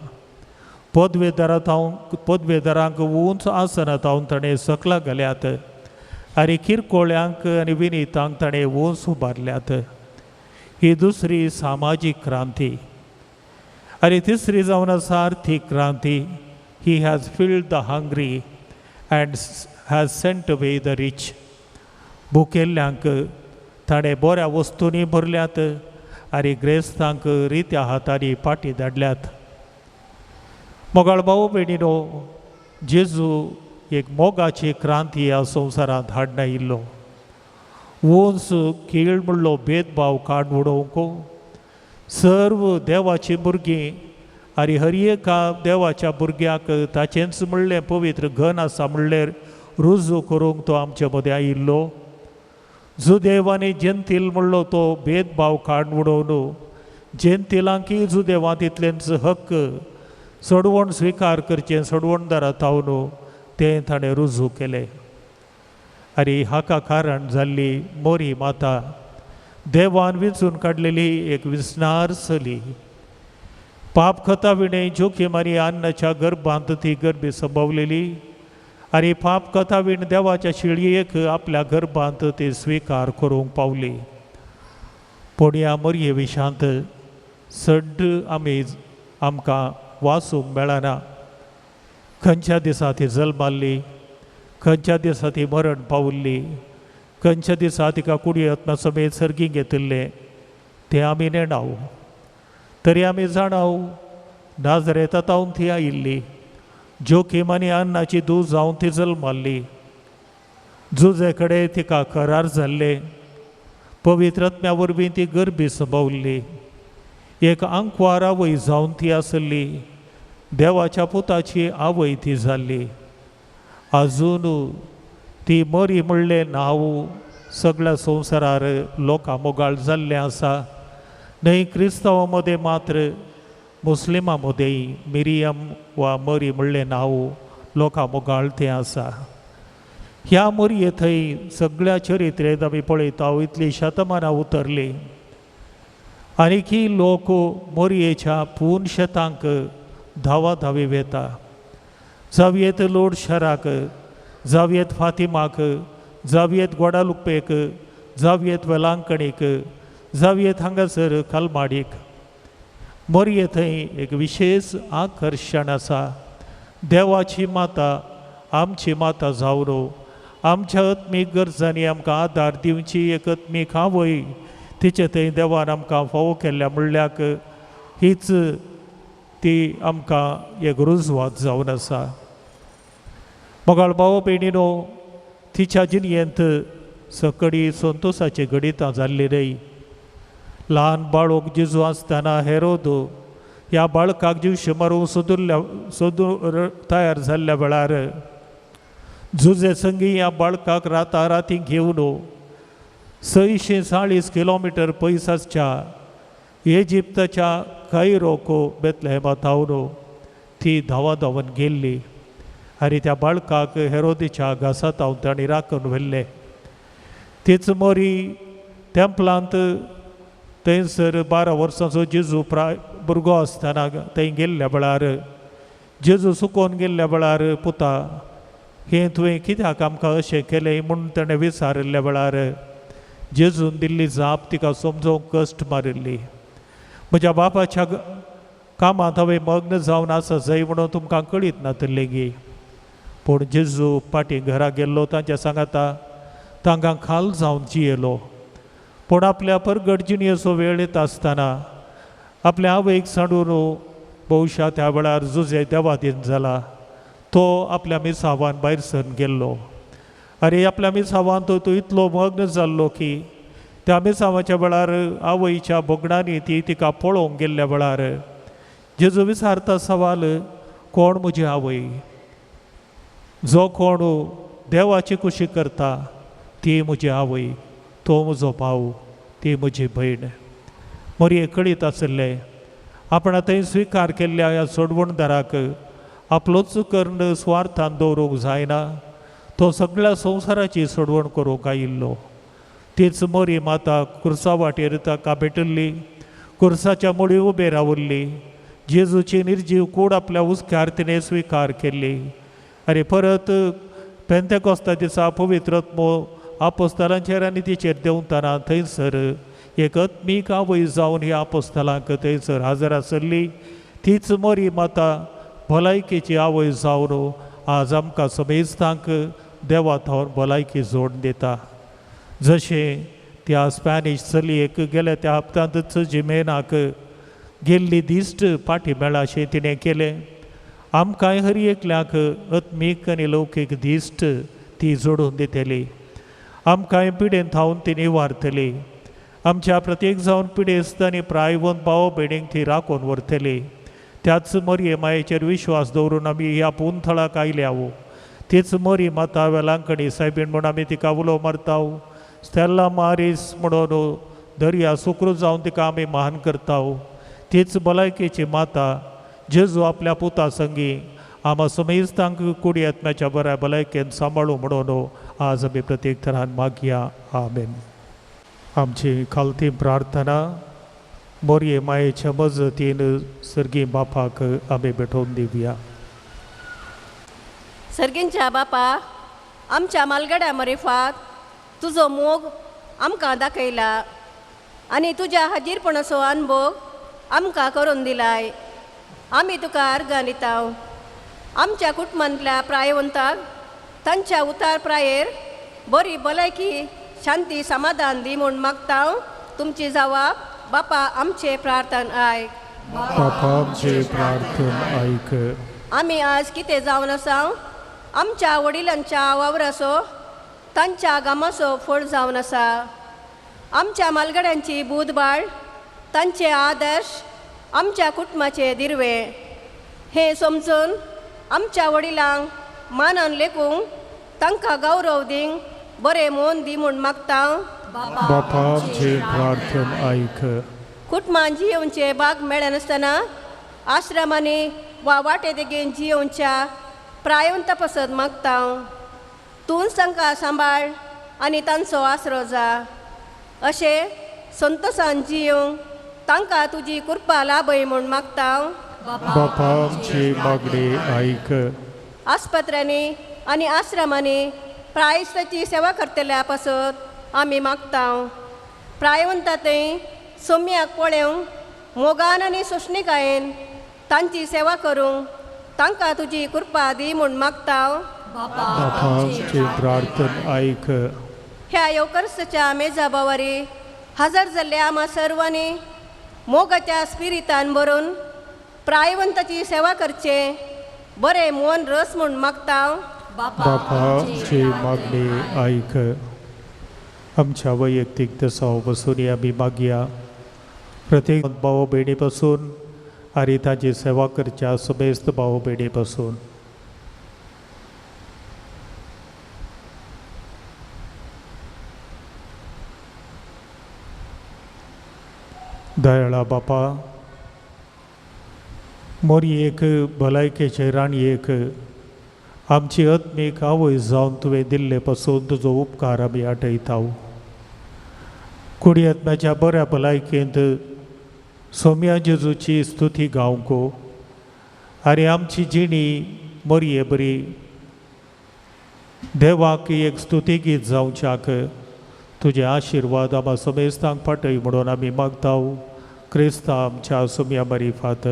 पदवेदारांक उंच आसना तावन ताणें सकला घाल्यात आनी किरकोळ्यांक आनी विनीतांक ताणें उंच उबारल्यात. ही दुसरी सामाजीक क्रांती. आनी तिसरी जावन आसा आर्थीक क्रांती. He has filled the hungry and has sent away the rich. भुकेल्ल्यांक ताणें बऱ्या वस्तूंनी भरल्यात आनी ग्रेस्तांक रित्या हातांनी पाटी धाडल्यात. मोगाळ भाव भयणीनो, जेजू एक मोगाची क्रांती ह्या संवसारांत हाडना आयिल्लो. उंच खेळ म्हणलो भेदभाव काड उडोवंक सर्व देवाची भुरगीं आनी हर एका देवाच्या भुरग्याक ताचेंच म्हणलें पवित्र घन आसा म्हणल्यार रुजू करूंक तो आमचे मदें आयिल्लो. जुदेव आनी जेंतील म्हणलो तो भेदभाव काड उडोवन जेंतिलांकय जुदेवांत तितलेंच हक्क सोडवण स्विकार करचें सोडवणदारा तावन तें ताणें रुजू केलें. आनी हाका कारण जाल्ली मोरी माता देवान विंचून काडलेली एक विसनार चली. पाप खता विणें जोखीम आनी अन्नाच्या गर्भांत ती गर्भी संभवलेली आनी पाप कथा वीण देवाच्या शिळयेक आपल्या गर्भांत ती स्विकार करूंक पावली. पूण ह्या मोरये विशांत चड आमी आमकां वाचूंक मेळना. खंयच्या दिसा ती जल्माल्ली, खंयच्या दिसा ती मरण पावल्ली, खंयच्या दिसा तिका कुडी आत्मा समेत सर्गी घेतिल्लें तें आमी नेणाव. तरी आमी जाणाव नाजरेता ती आयिल्ली, जोखीम आनी अन्नाची दूद जावन ती जल्माल्ली. जुजे कडेन तिका करार जाल्ले, पवित्र आत्म्या वरवीं ती गर्भी संभवल्ली. एक आंकवार आवय जावन ती आसली, देवाच्या पुताची आवय ती जाल्ली. आजून ती मरी म्हणलें नांव सगळ्या संवसारार लोकां मोगाळ जाल्लें आसा. न्हय क्रिस्तांवां मदें मात्र मुस्लिमां मदेंय मिरियम वा मरी म्हणलें नांव लोकां मोगाळ तें आसा. ह्या मोरये थंय सगळ्या चरित्रेंत आमी पळयता इतलीं शतमानां उतरलीं आनीकी लोक मोरयेच्या पूर्ण शेतांक धांवा धांवी वेता. जावयेत लोड शहराक, जावयेत फातिमाक, जावयेत गोडालुपेक, जावयेत वेलांकणीक, जावयेत हांगासर कलमाडीक. मोरये थंय एक विशेश आकर्शण आसा. देवाची माता आमची माता जावन आमच्या आत्मीक गरजांनी आमकां आदार दिवची एक आत्मीक आवय तिचे थंय देवान आमकां फावो केल्ल्या म्हणल्याक हीच ती आमकां एक रुजवात जावन आसा. मोगाळ भाव भयणीनो, तिच्या जिणयेंत सकडी संतोसाची घडितां जाल्ली न्हय. ल्हान बाळूक जेजू आसतना हेरोद ह्या बाळकाक जिवशे मारूंक सोदुल्ल्या सोदू तयार जाल्ल्या वेळार जुजे संगी ह्या बाळकाक राता राती घेवन 640 किलोमिटर पयस आसच्या इजिप्ताच्या कैरोको बेतलेहमा थावन ती धांवा धांवन गेल्ली आनी त्या बाळकाक हेरोदीच्या घासातावन तांणी राखून व्हेल्ले. तीच मोरी तेंपलांत थंयसर 12 वर्सांचो जेजू प्राय भुरगो आसतना थंय गेल्ल्या वेळार जेजू सुकोवन गेल्ल्या वेळार, पुता हें तुवें कित्याक आमकां अशें केलें म्हूण ताणें विचारिल्ल्या वेळार जेजून दिल्ली जाप तिका समजोवंक कश्ट मारिल्ली. म्हज्या बापाच्या कामांत हांवें मग्न जावन आसा जाय म्हणून तुमकां कळीत नातलें गी. पूण जेजू फाटीं घरा गेल्लो तांच्या सांगाता तांकां खाल जावन जियेलो. पूण आपल्या परगट जिणयेचो वेळ येता आसतना आपल्या आवयक सांडून बहुशा त्या वेळार जुजे देवादीन जाला तो आपल्या मिसावान भायर सरून गेल्लो. आनी आपल्या मिसावान तो इतलो मग्न जाल्लो की त्या मिसावाच्या वेळार आवयच्या भोगणांनी ती तिका पळोवंक गेल्ल्या वेळार जेजू विचारता सवाल, कोण म्हजी आवय? जो कोण देवाची खुशी करता ती म्हजी आवय, तो म्हजो भाव, ती म्हजी भयण. मोरये कळीत आशिल्लें आपण थंय स्विकार केल्ल्या ह्या सोडवणदाराक आपलोच कर्ण सुवार्थान दवरूंक जायना, तो सगळ्या संवसाराची सोडवण करूंक आयिल्लो. तीच मोरी माता कुर्सा वाटेर ताका भेटिल्ली, कुर्साच्या मुळी उबे रावल्ली, जेजूची निर्जीव कूड आपल्या हुस्क्यार तिणें स्विकार केल्ली. आनी परत पेंतेकोस्ता दिसा पवित्र आत्मो आपोस्तलांचेर आनी तिचेर देंवतना थंयसर एक आत्मीक आवय जावन ह्या आपोस्तलांक थंयसर हजर आसली. तीच मोरी माता भलायकेची आवय जावन आज आमकां समेस्तांक देवा थावन भलायकी जोड दिता. जशें त्या स्पॅनिश चलयेक गेल्या त्या हप्त्यांतच जिमेनाक गेल्ली दिश्ट फाटी मेळाशें तिणें केलें, आमकांय हर एकल्याक आत्मीक आनी लौकीक दिश्ट ती जोडून दितली. आमकांय पिडेन थावन ती निवारतली. आमच्या प्रत्येक जावन पिडेस्त आनी प्रायवंत भाव भयणींक ती राखून व्हरतली. त्याच मोरये मायेचेर विश्वास दवरून आमी ह्या पुंथळाक आयल्या. तीच मोरी माता वेलांकणी सायबीण म्हूण आमी तिका उलो मारताव. स्टेल्ला मारीस म्हणून दर्या सुक्रू जावन तिका आमी महान करताव. तीच भलायकेची माता जेजू आपल्या पुता संगी आमा समेस्तांक कुडी आत्म्याच्या बऱ्या भलायकेन सांबाळू म्हणून आज आमी प्रत्येक थरान मागया. आमेन. आमची खालती प्रार्थना मोरये मायेच्या मजतीन सर्गी बापाक आमी भेटोवन दिवया. सर्गींच्या बापा, आमच्या मालगड्या मरिफात तुजो मोग आमकां दाखयला आनी तुज्या हाजीरपणाचो अनुभव आमकां करून दिलाय. आमी तुका अर्गां दिता. आमच्या कुटुंबांतल्या प्रायवंताक तांच्या उतार प्रायेर बरी भलायकी शांती समाधान दी म्हूण मागता. तुमची जवाब बापा आमचे प्रार्थन आयक. बापा आमचे प्रार्थन आयक. आमी आज कितें जावन आसा आमच्या वडिलांच्या वावराचो तांच्या गामाचो फळ जावन आसा. आमच्या मालगड्यांची बूदबाळ तांचे आदर्श आमच्या कुटुंबाचे दिर्वे हें समजून आमच्या वडिलांक मानान लेखूंक तांकां गौरव दिवंक बरें मोन दी म्हूण मागता. बापा आमचे प्रार्थन आयक. कुटुंबान जियोवचे बाग मेळनासतना आश्रमांनी वा वाटे देगेन जियोवच्या प्रायवंता पसत मागता. तूंच तांकां सांबाळ आनी तांचो आसरो जा. अशें संतोसान जियोवंक तांकां तुजी कृपा लाभय म्हूण मागता. बापा आमची मागणी आयक. आस्पत्र्यांनी आनी आश्रमांनी प्रायस्ताची सेवा करतल्या पासत आमी मागता. प्रायवंता थंय सोम्याक पळोवंक मोगान आनी सोंसणीकायेन तांची सेवा करूंक तांकां तुजी कृपा दी म्हूण मागता. बापा आमची प्रार्थना आयक. ह्या येवकर्साच्या मेजा बावारी हजर जाल्ल्या आमा सर्वांनी मोगाच्या स्पिरितान भरून प्रायवंताची सेवा करचे बरें मन रस म्हूण मागता. बापाची मागणी आयक. आमच्या वैयक्तीक दसाव बसून आमी मागया प्रत्येक भाव भयणी पासून आनी ताची सेवा करच्या समेस्त भाव भयणी पासून. दयाळा बापा, मोरयेक भलायकेचे राणयेक आमची आत्मीक आवय जावन तुवें दिल्ले पासून तुजो उपकार आमी आठयता. कुडी आत्म्याच्या बऱ्या भलायकेंत सोम्या जेजूची स्तुती गावंक आनी आमची जिणी मोरये बरी देवाक एक स्तुती गीत जावच्याक तुजे आशिर्वाद आमा समेस्तांक पाटय म्हणून आमी मागता. क्रिस्ता आमच्या सोम्या मारिफात.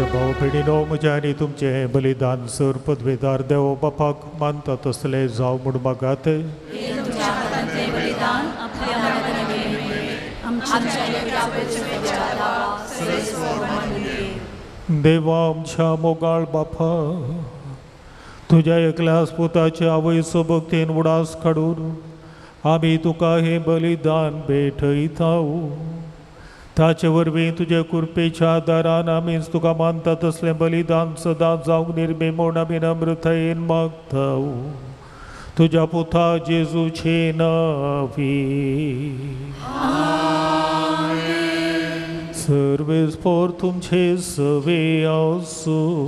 भाव भयणीनो, म्हजें आनी तुमचें बलिदान सर पदवेदार देव बापाक मानता तसलें जावं म्हूण मागात. देवा आमच्या मोगाळ बापा, तुज्या एकल्याच पुताचे आवयचो भक्तीन उडास काडून आमी तुका हें बलिदान भेटयता. ताचे वरवीं तुजे कृपेच्या दारान आमीच तुका मानता तसलें बलिदान सदां जावंक निर्मी म्हूण आमी नम्रतायेन मागता. तुज्या पुता जेजूचे नांवी. सर्वेस्पोर तुमचे सवे आसूं.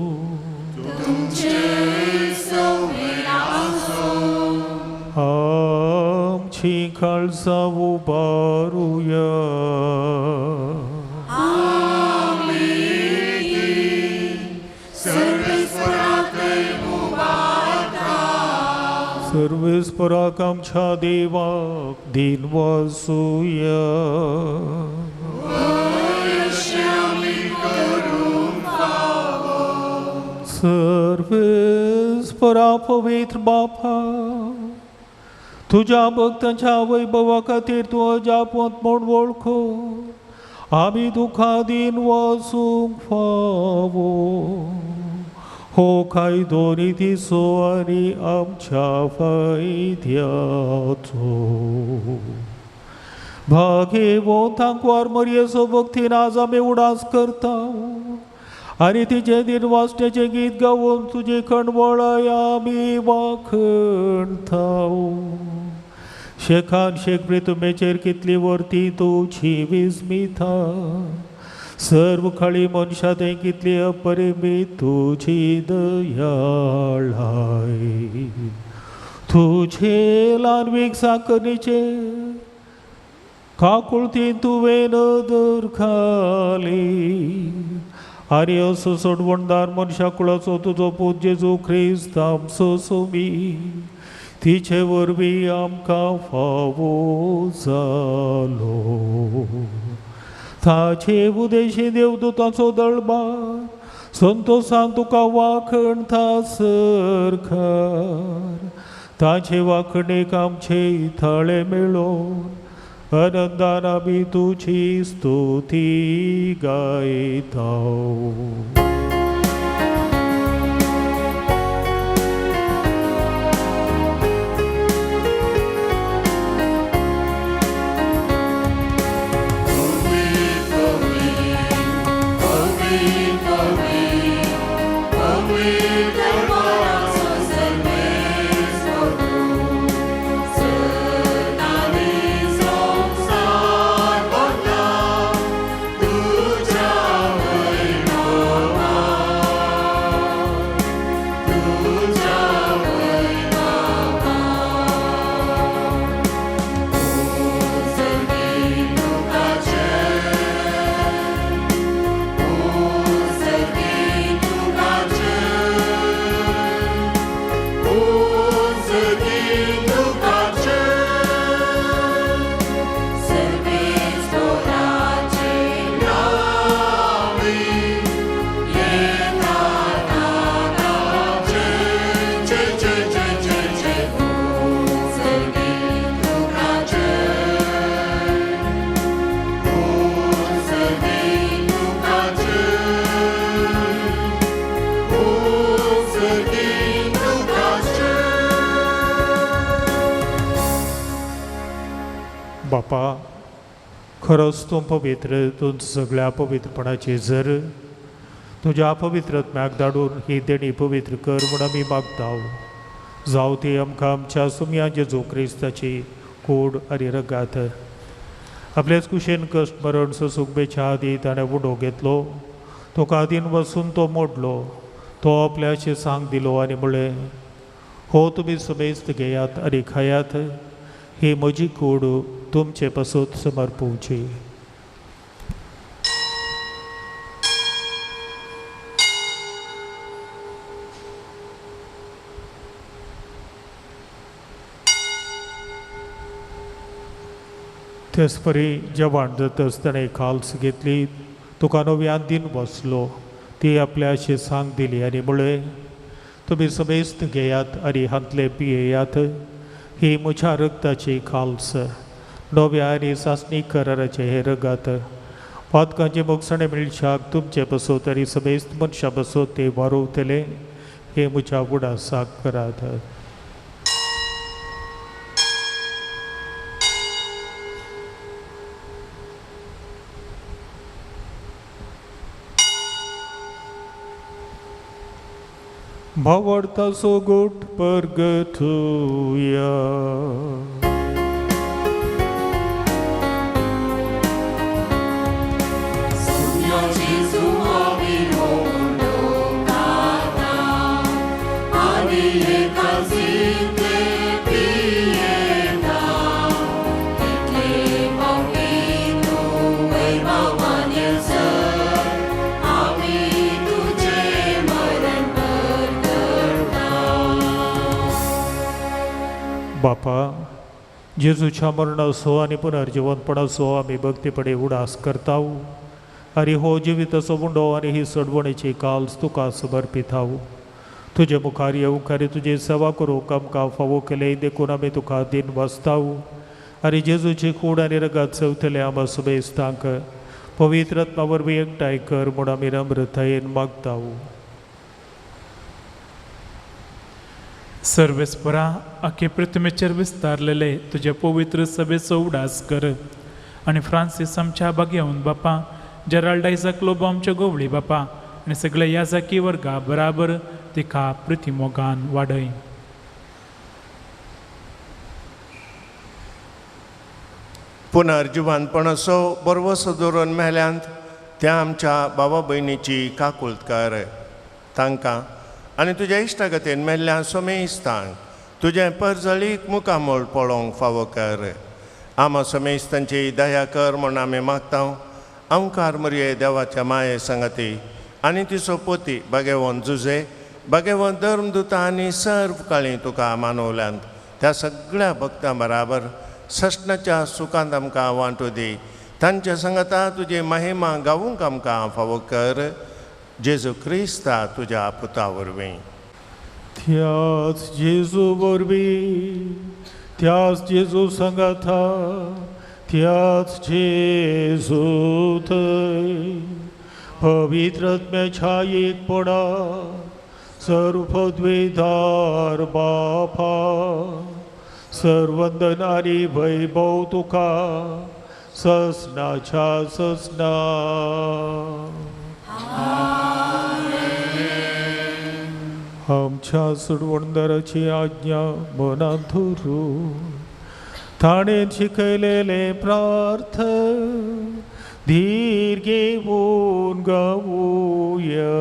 आमची काळजां उबारुया. सर्वेस्पराक आमच्या देवाक दिन वासूया. सर्वेस्परा पवित्र बापा, तुज्या भक्तांच्या वैभवा खातीर तूं अजापवंत म्हूण वळखो आमी तुका दिन वासूंक फावो. हो कायदो नितीचो आनी आमच्या फायद्याचो. भागेवंतांक मरयेचो भक्तीन आज आमी उडास करता आनी तिचें दिन वाचण्याचें गीत गावन तुजी खणवळाय आमी वाखणता. शेखान शेख प्रितुमेचेर कितली वर्ती तुजी विस्मिता, सर्व खळी मनशां तें कितली अपरिमीत तुजी दयाळाय. तुजे ल्हानवीक साकरीचे काकुळतीन तुवें नदर घाली आनी असो सोडवणदार मनशा कुळाचो तुजो पूत जेजू क्रिस्त आमचो सोमी तिचे वरवीं आमकां फावो जालो. ताचे उदेशी देवदूताचो दळबार संतोसान तुका वाखणता सरकार, ताचे वाखणेक आमचे थळे मेळोवन आनंदान आमी तुजी स्तुती गायता. बापा, खरोच तूं पवित्र, तूं सगळ्या पवित्रपणाची जर तुज्या पवित्रत्म्याक धाडून ही देणी पवित्र कर म्हूण आमी मागता. जावं ती आमकां आमच्या सुमया जेजू क्रिस्ताची कूड आनी रगात. आपलेच कुशेन कश्ट मरण सोसूंक बेच्या आदी ताणें उडो घेतलो, तो कादीन वसून तो मोडलो, तो आपल्याचे सांग दिलो आनी म्हळें, हो तुमी समेस्त घेयात आनी खायात, ही म्हजी कूड तुमचे पासत समर्पुची. तेच परी जेवण जातच ताणें खाल्स घेतली, तुका नव्यान दिन बसलो, ती आपल्याशी सांग दिली आनी म्हळें, तुमी समेस्त घेयात आनी हांतले पियेयात, ही म्हज्या रगताची खाल्स, नव्या आनी सासणी कराराचें हें रगात. पातकांचे मोगसाणे मेळशाक तुमचे बसोत आनी समेस्त मनशां बसोत ते वारोवतले, हे म्हज्या उडासाक करात. भावार्थाचो गोट परगटुया. बापा, जेजूच्या मरणाचो आनी पुनर्जिवंतपणाचो आमी भक्तीपणे उडास करता आनी हो जिविताचो उंडो आनी ही सडवणेची काल्स तुका समर्पिताव. तुजे मुखार येवंक आनी तुजी सेवा करूंक आमकां फावो केले देखून आमी तुका दिन वाचताव आनी जेजूची कूड आनी रगात चवतले आमा सुबेस्तांक पवित्र आत्मा वरवीं एकठांय कर म्हूण आमी नम्रतायेन मागताव. सर्वेस्परा आखे पृथ्वीचेर विस्तारलेले तुजे पवित्र सभेचो उडास कर आनी फ्रांसीस आमच्या बागेवन बापा, जेराल्ड आयजक लोबो आमच्या गोवळी बापा आनी सगळे याजकी वर्गा बराबर तिका प्रिती मोगान वाडय. पुनर्जिवनपणाचो बरवसो दवरून मेल्यांत त्या आमच्या बाबा भयणीची काकुळट कर तांकां आनी तुज्या इश्टागतीन मेल्ल्या सोमेस्तांक तुजें परजळीक मुखामळ पळोवंक फावो कर. आमा सोमेस्तांची दया कर म्हूण आमी मागता. आमकार मरये देवाच्या माये संगती आनी तिचो पोती बागेवन जुजे बागेवन धर्मदुता आनी सर्व काळी तुका मानवल्यांत त्या सगळ्या भक्तां बराबर सस्नाच्या सुखांत आमकां वांटू दी. तांच्या संगता तुजी महिमा गावूंक आमकां फावो कर. जेजू क्रिस्ता तुज्या पुता वरवीं. त्याच जेजू वरवीं, त्याच जेजू संगता, त्याच जेजू थंय पवित्र आत्म्याच्या एकपणा सर्व पदवीधार बापा सर्वंदन आनी वैभव तुका ससनाच्या ससना. आमच्या सुडवणदाराची आज्ञा मनात धरू ताणें शिकयलेले प्रार्थ धीर घेवन गावया.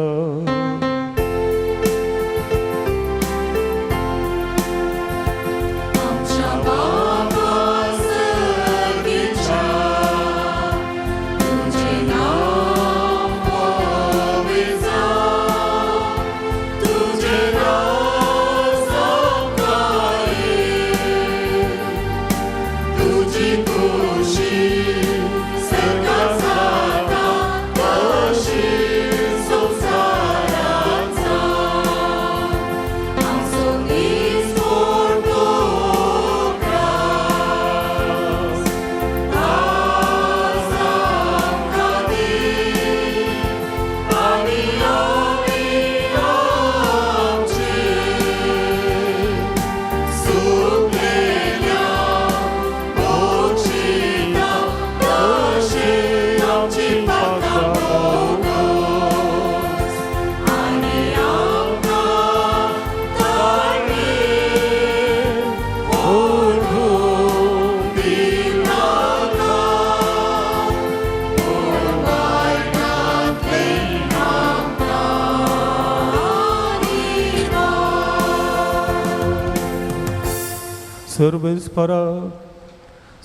सर्वेस्परा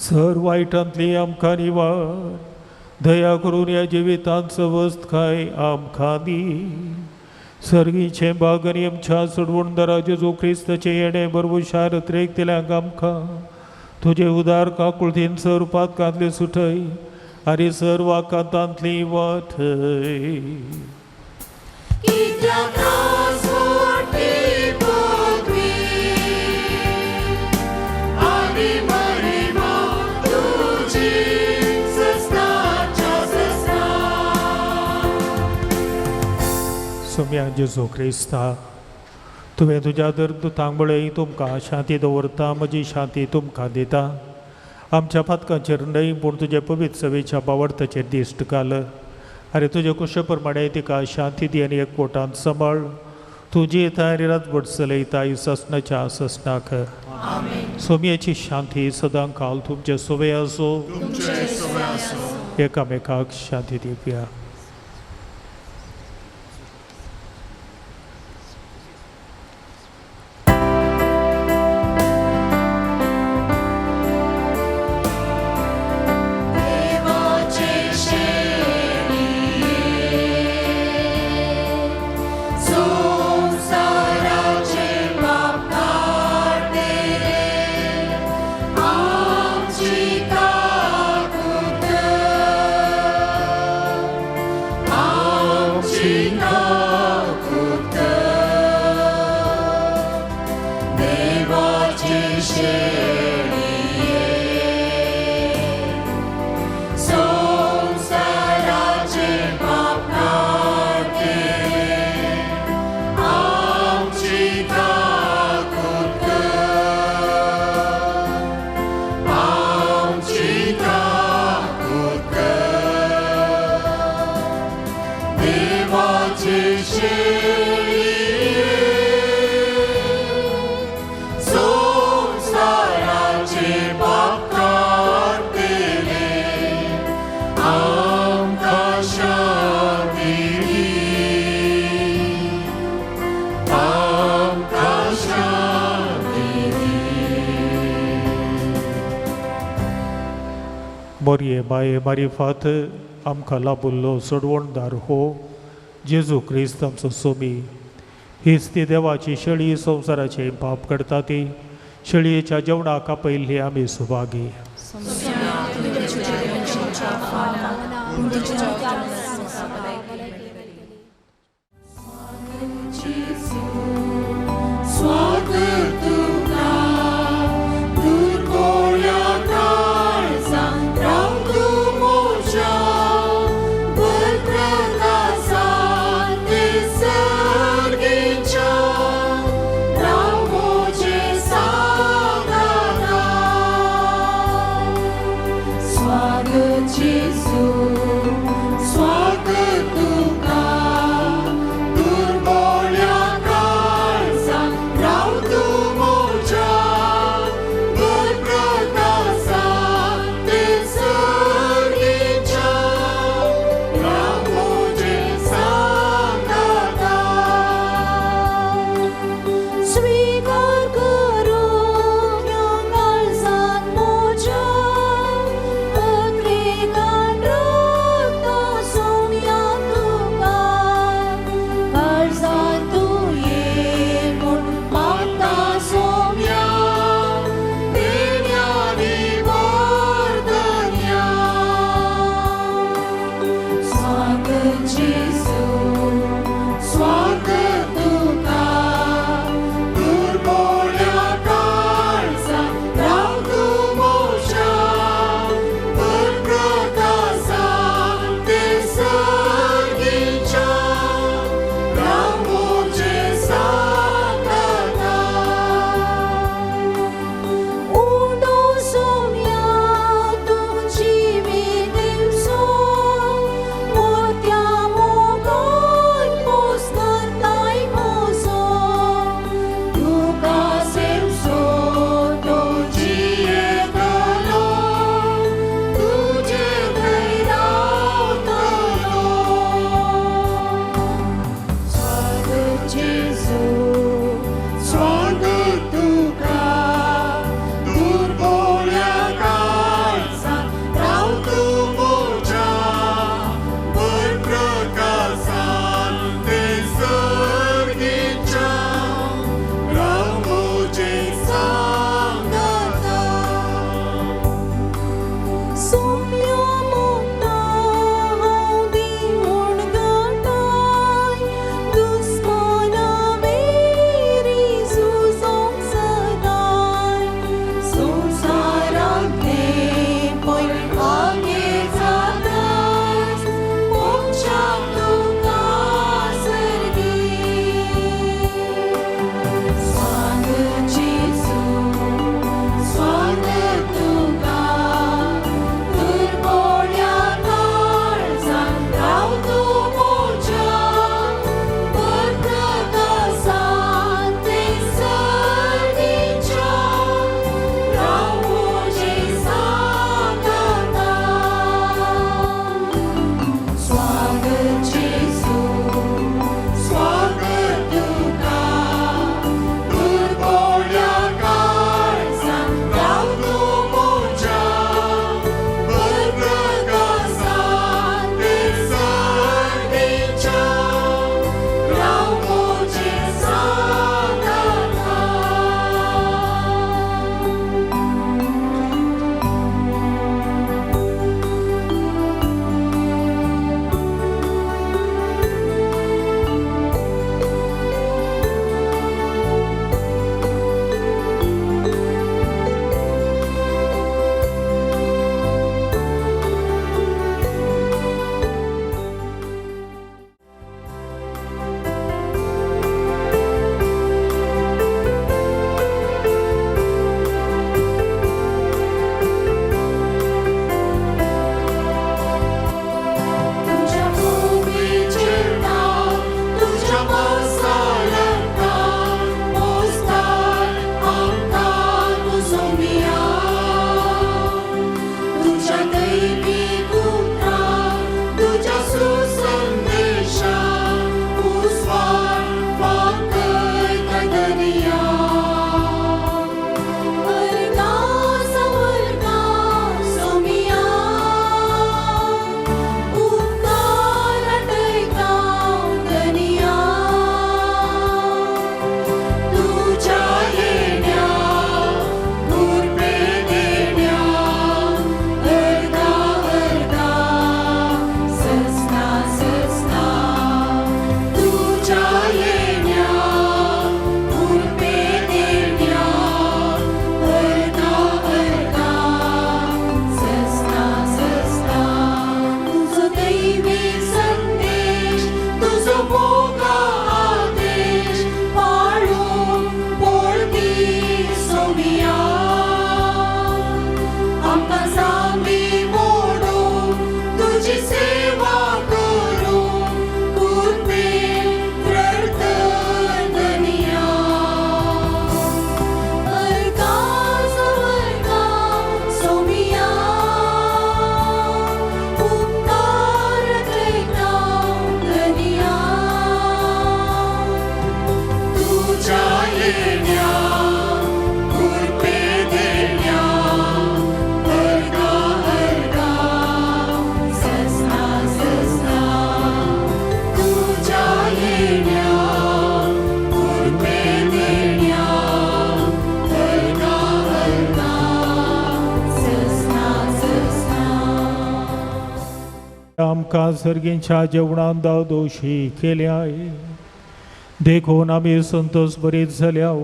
सर वायटांतली आमकां निवार दया करून ह्या जिवितांत सवस्त खाय आमकां दी. सर्गीचें भाग आनी आमच्या सोडवणदारा जेजू क्रिस्ताचें येणें बरवशार त्रेक दिल्यांक आमकां तुजे उदार काकुळतीन सर पातकांतली सुटय आनी सर्व आकांतांतली वाटय. सोम्या जेजू क्रिस्ता तुवें तुज्या धर्मदुतांक म्हळें तुमकां शांती दवरता म्हजी शांती तुमकां दिता. आमच्या पातकांचेर न्हय पूण तुजे पवित्र सवेच्या बावडताचेर दिश्ट घाल आनी तुजे कुशे प्रमाणे तिका शांती दी आनी एकवटान सांबाळ. तुजी येता आनी रातभट चलयता ससनाच्या ससनाक. सोम्याची शांती सदां काल तुमचे सोवे आसूं. एकामेकाक शांती दिवया. देवाचे शेळये संवसाराचे पाप काडटले आमकां शांती दी आमकां शांती दी. मोरये माये मारिफात आमकां लाबुल्लो सोडवणदार हो जेजू क्रिस्त आमचो सोमी. हीच ती देवाची शेळी संवसाराचे पाप करता ती शेळयेच्या जेवणाक आपयल्ली आमी सुभागी. स्वागत तुका दुर्गोळ्या काळजान राव तूं म्हज्या बरप्रकासान ते सर्गीच्या राव म्हजे सांगाता. स्वागत जेजू स्वागत तुका दुर्गोळ्या काळजान राव तूं म्हज्या बरप्रकासान ते सर्गीच्या राव म्हजे सांगाता. स्वीकार करूं ह्या काळजान म्हज्या पत्रिकान रक्ता सोम्या तुका काळजान तूं ये म्हूण मागता सोम्या देण्यानी वरदन्या. स्वागत जेजू स्वागत तुका दुर्गोळ्या काळजान राव तूं म्हज्या बरप्रकासान ते सर्गीच्या राव म्हजे सांगाता. उंडो सोम्या तूं जिवी दिवसो मोत्या मोगान येण्या कुरपे देण्या अर्गा अर्गा सजना सजना तुझ्या येण्या कुरपे देण्या अर्गा अर्गा सजना सजना. आमकां सर्गींच्या जेवणान दावदोशी केल्याय देखून आमी संतोष बरीत जाल्याव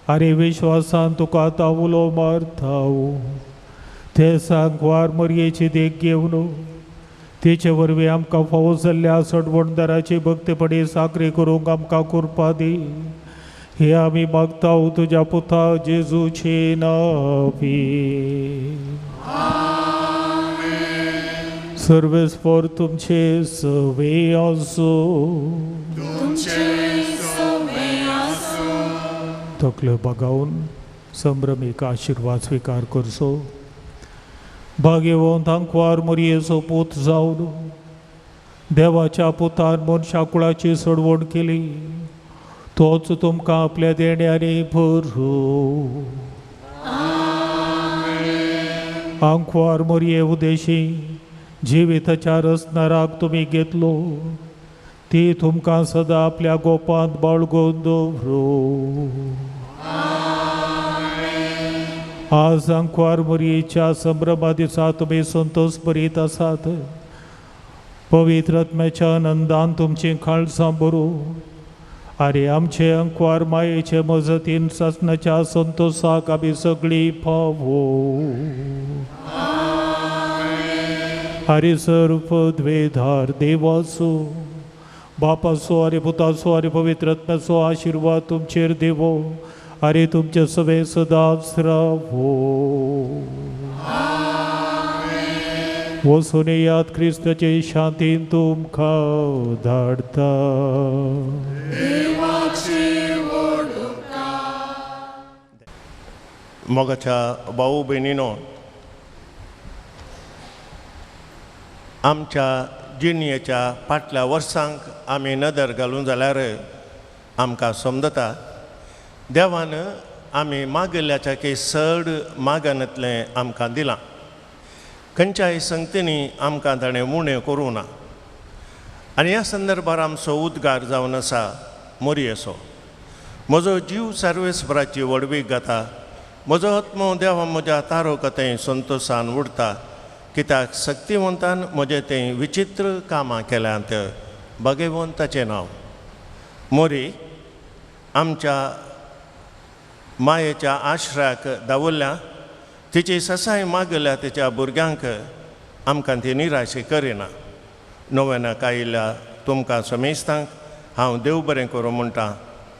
आनी विश्वासान तुका आतां उलो मारताव. ते सांकवार मरयेची देख घेवन तिचे वरवीं आमकां फावो जाल्ल्या सडवणदाराची भक्तीपणी साकरी करूंक आमकां कृपा दी. हे आमी मागताव तुज्या पुता जेजूचे नांवी. सर्वेस्पर तुमचे सवे आसूं. तकल्यो बागावन संभ्रमीक आशिर्वाद स्विकार करचो. भाग्यवंत आंकवार मरयेचो पूत जावन देवाच्या पुतान मनशा कुळाची सोडवण केली तोच तुमकां आपल्या देण्यांनी भरू. आंकवार मरये उदेशी जिविताच्या रसनाराक तुमी घेतलो ती तुमकां सदां आपल्या गोपांत बाळगून दवरूं. आज आंकवार मरयेच्या संभ्रमा दिसा तुमी संतोष बरीत आसात. पवित्र आत्म्याच्या आनंदान तुमचीं काळजां भरूं आनी आमचे आंकवार मायेचे मजतीन सासणाच्या संतोषाक आमी सगळीं पावो. हरी सर्व द्वेधार देवाचो बापाचो आनी पुताचो आनी पवित्र आत्म्याचो आशिर्वाद तुमचेर देवो आनी तुमचे सवे सदांच रावो. वचून याद क्रिस्ताचे शांतीन तुमकां धाडता. मोगाच्या भाऊ भयणीनो, आमच्या जिणेच्या फाटल्या वर्सांक आमी नदर घालून जाल्यार आमकां समजता देवान आमी मागिल्ल्याच्या की चड मागनातलें आमकां दिलां. खंयच्याय संगतींनी आमकां ताणें उणें करूं ना. आनी ह्या संदर्भार आमचो उद्गार जावन आसा मोरयेचो, म्हजो जीव सर्वेस्पराची व्हडवीक गाता, म्हजो आत्मो देवा म्हज्या तारो थंय संतोशान उडता, कित्याक शक्तिवंतान म्हजें तें विचित्र कामां केल्यांत. भगवंताचें नांव. मोरी आमच्या मायेच्या आश्रयाक दावरल्या तिची ससाय मागल्या तिच्या भुरग्यांक आमकां ती निराशी करिना. नव्यानाक आयिल्ल्या तुमकां समेस्तांक हांव देव बरें करूं म्हणटा.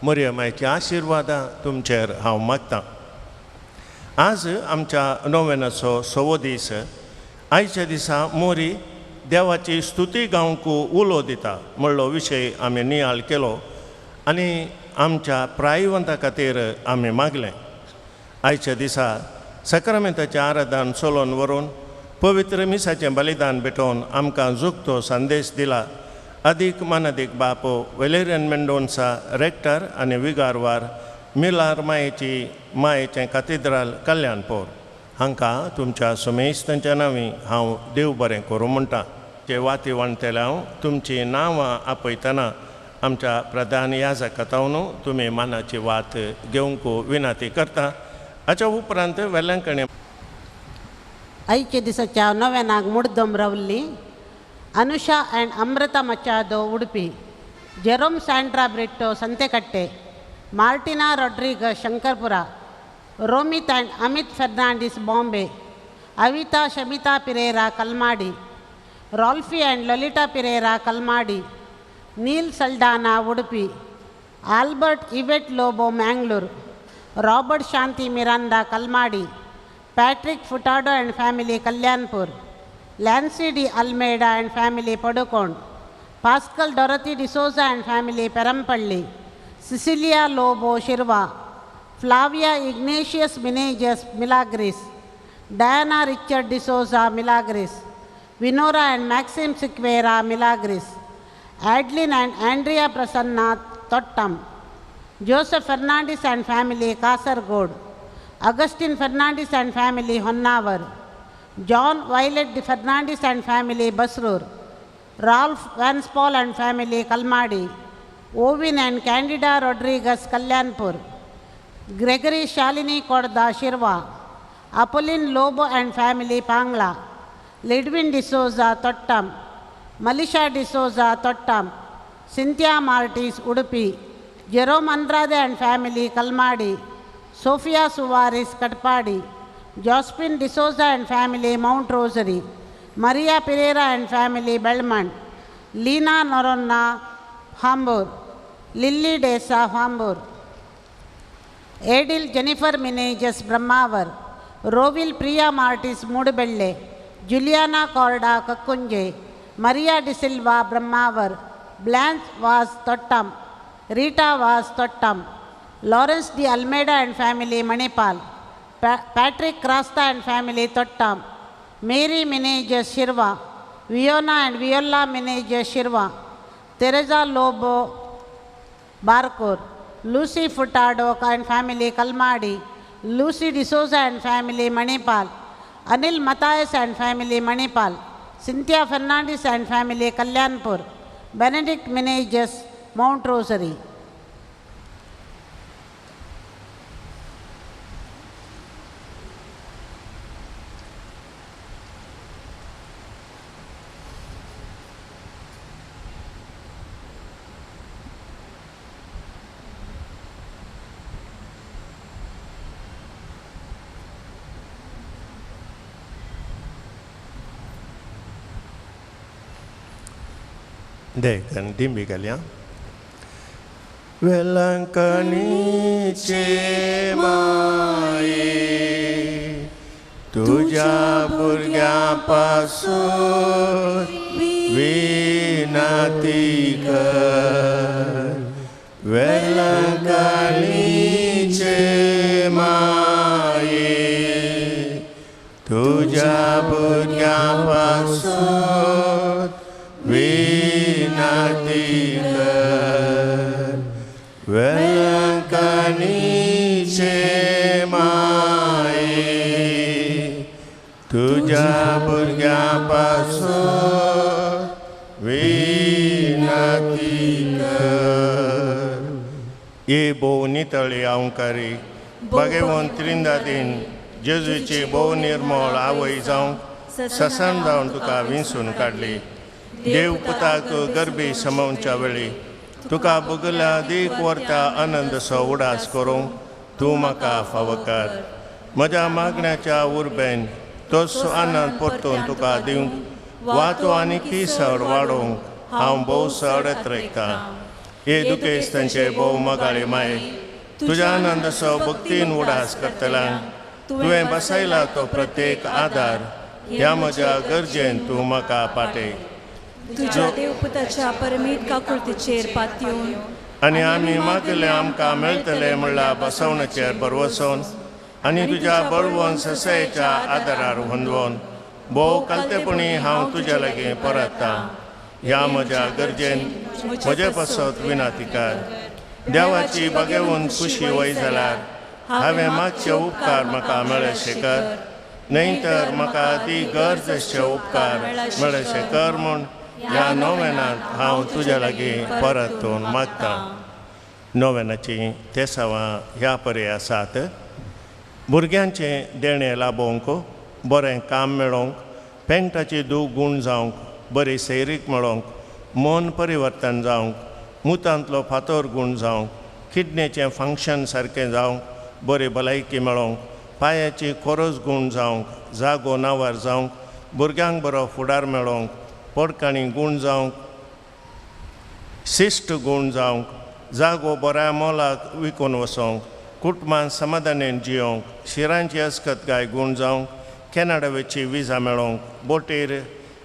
मरिया मायच्या आशिर्वादां तुमचेर हांव मागतां. आज आमच्या नव्यानाचो सवो दीस. आयच्या दिसा मोरी देवाची स्तुती गावंक उलो दिता म्हणलो विशय आमी नियाळ केलो आनी आमच्या प्रायवंता खातीर आमी मागलें. आयच्या दिसा सक्रमेंताचें आराधन चलोवन व्हरून पवित्र मिसाचें बलिदान भेटोवन आमकां जुगतो संदेश दिला अदीक मानादीक बाप वेलेरियन मेंडोन्सा रेक्टर आनी विगारवार मिलार मायेची मायेचें कातिद्राल कल्याणपूर हांकां तुमच्या सुमेस्तांच्या नांवी हांव देव बरें करूं म्हणटा. जे वाती वाणटले हांव तुमचीं नांवां आपयतना आमच्या प्रधान याजकातावन तुमी मानाची वात घेवंक विनंती करता. हाच्या उपरांत वेलंकणे आयच्या दिसाच्या नव्यानाक मुड्दम रावल्ली Anusha and Amrita Machado Udupi, Jerome Sandra Britto Santhekatte, Martina Rodrigues Shankarpura, Romit and Amit Fernandes Bombay, Avita Shamita Pereira Kalmadi, Rolfie and Lolita Pereira Kalmadi, Neil Saldanha Udupi, Albert Yvette Lobo Mangalore, Robert Shanti Miranda Kalmadi, Patrick Furtado and family Kalyanpur, Lancy D Almeida and family Padukone, Pascal Dorothy D'Souza and family Perampalli, Cecilia Lobo Shirva, Flavia Ignatius Menezes Milagres, Diana Richard D'Souza Milagres, Vinora and Maxim Sequeira Milagres, Adeline and Andrea Prasanna Thottam, Joseph Fernandes and family Kasaragod, Augustine Fernandes and family Honnavar, John Violet Fernandes and family Basrur, Ralph Vanspaul and family Kalmadi, Ovin and Candida Rodrigues Kalyanpur, Gregory Shalini Kodda Shirva, Apolline Lobo and family Pangla, Lidwin D'Souza Tottam, Malisha D'Souza Tottam, Cynthia Martis Udupi, Jerome Andrade and family Kalmadi, Sophia Suvaris Katpadi, Josephine D'Souza and family Mount Rosary, Maria Pereira and family Belmont, Leena Noronna Hambur, Lily Desa Hambur, Adil Jennifer Menezes Brahmavar, Rovil Priya Martis Moodubelle, Juliana Corda Kakkunje, Maria D'Silva Brahmavar, Blanche Vaz Tottam, Rita Vaz Tottam, Lawrence D. Almeida and family Manipal, Patrick Krasta and family Tottam, Mary Menezes Shirva, Viona and Viola Menezes Shirva, Teresa Lobo Barkur, Lucy Furtado and family Kalmadi, Lucy D'Souza and family Manipal, Anil Matthias and family Manipal, Cynthia Fernandez and family Kalyanpur, Benedict Menezes Mount Rosary. देखन दिंबी घालया. वेलंकणीचे माये तुझ्या भुरग्यां पासून विनती कर. वेलंकणीचे माये तुझ्या भुरग्यां पासून विनती कर. वेलंकणीचे माये तुझ्या भुरग्यां पासून विनती कर. ये भोव नितळी अहंकारी बागेवन त्रिंदादीन जेजूची भोव निर्मळ आवय जावंक ससन जावन तुका विंचून काडली. देव पुताक गरबी समावच्या वेळी तुका बगल्या दीक व्हरता आनंदसो उडास करूंक तूं म्हाका फावो कर. म्हज्या मागण्याच्या उर्बेन तोच आनंद परतून तुका दिवंक वा तूं आनी चड वाडोवंक हांव भोव चड अत्रेकतां. हे दुखेस्तांचे भोव मोगाळी माये तुज्या आनंदसो भक्तीन उडास करतल्यांक तुवें बसयला तो प्रत्येक आदार ह्या म्हज्या गरजेन तूं म्हाका पाटय. तुज्या देवपुताच्या परमीत काकुळतीचेर पातयेवन आनी आमी मागले आमकां मेळटले म्हणल्यार बसवण्याचेर बरवसोन आनी तुज्या बळवंत ससायेच्या आदारार होंदवोन भोव कालतेपणी हांव तुज्या लागीं परतता. ह्या म्हज्या गरजेन म्हजे पासत विनंती कर. देवाची बागेवन खुशी वय जाल्यार हांवें मागचे उपकार म्हाका मेळशे कर, न्हय तर म्हाका ती गरज आसचे उपकार मेळशे कर म्हूण ह्या नोवेनांत हांव तुज्या लागीं परतून मागतां. नोवेनाची तेसावां ह्या परी आसात. भुरग्यांचें देणें लाबोवंक, बरें काम मेळोवंक, पेंटाची दूख गूण जावंक, बरी सैरीक मेळोवंक, मन परिवर्तन जावंक, मुतांतलो फातोर गूण जावंक, किडनेचें फंक्शन सारकें जावंक, बरी भलायकी मेळोवंक, पांयाची खोरोज गूण जावंक, जागो नांवार जावंक, भुरग्यांक बरो फुडार मेळोवंक, पडकाणी गूण जावंक, शिश्ट गूण जावंक, जागो बऱ्या मोलाक विकून वचोंक, कुटुंबान समाधानेन जियोंक, शिरांची अस्कतकाय गूण जावंक, कॅनडा वयची विजा मेळोवंक, बोटीर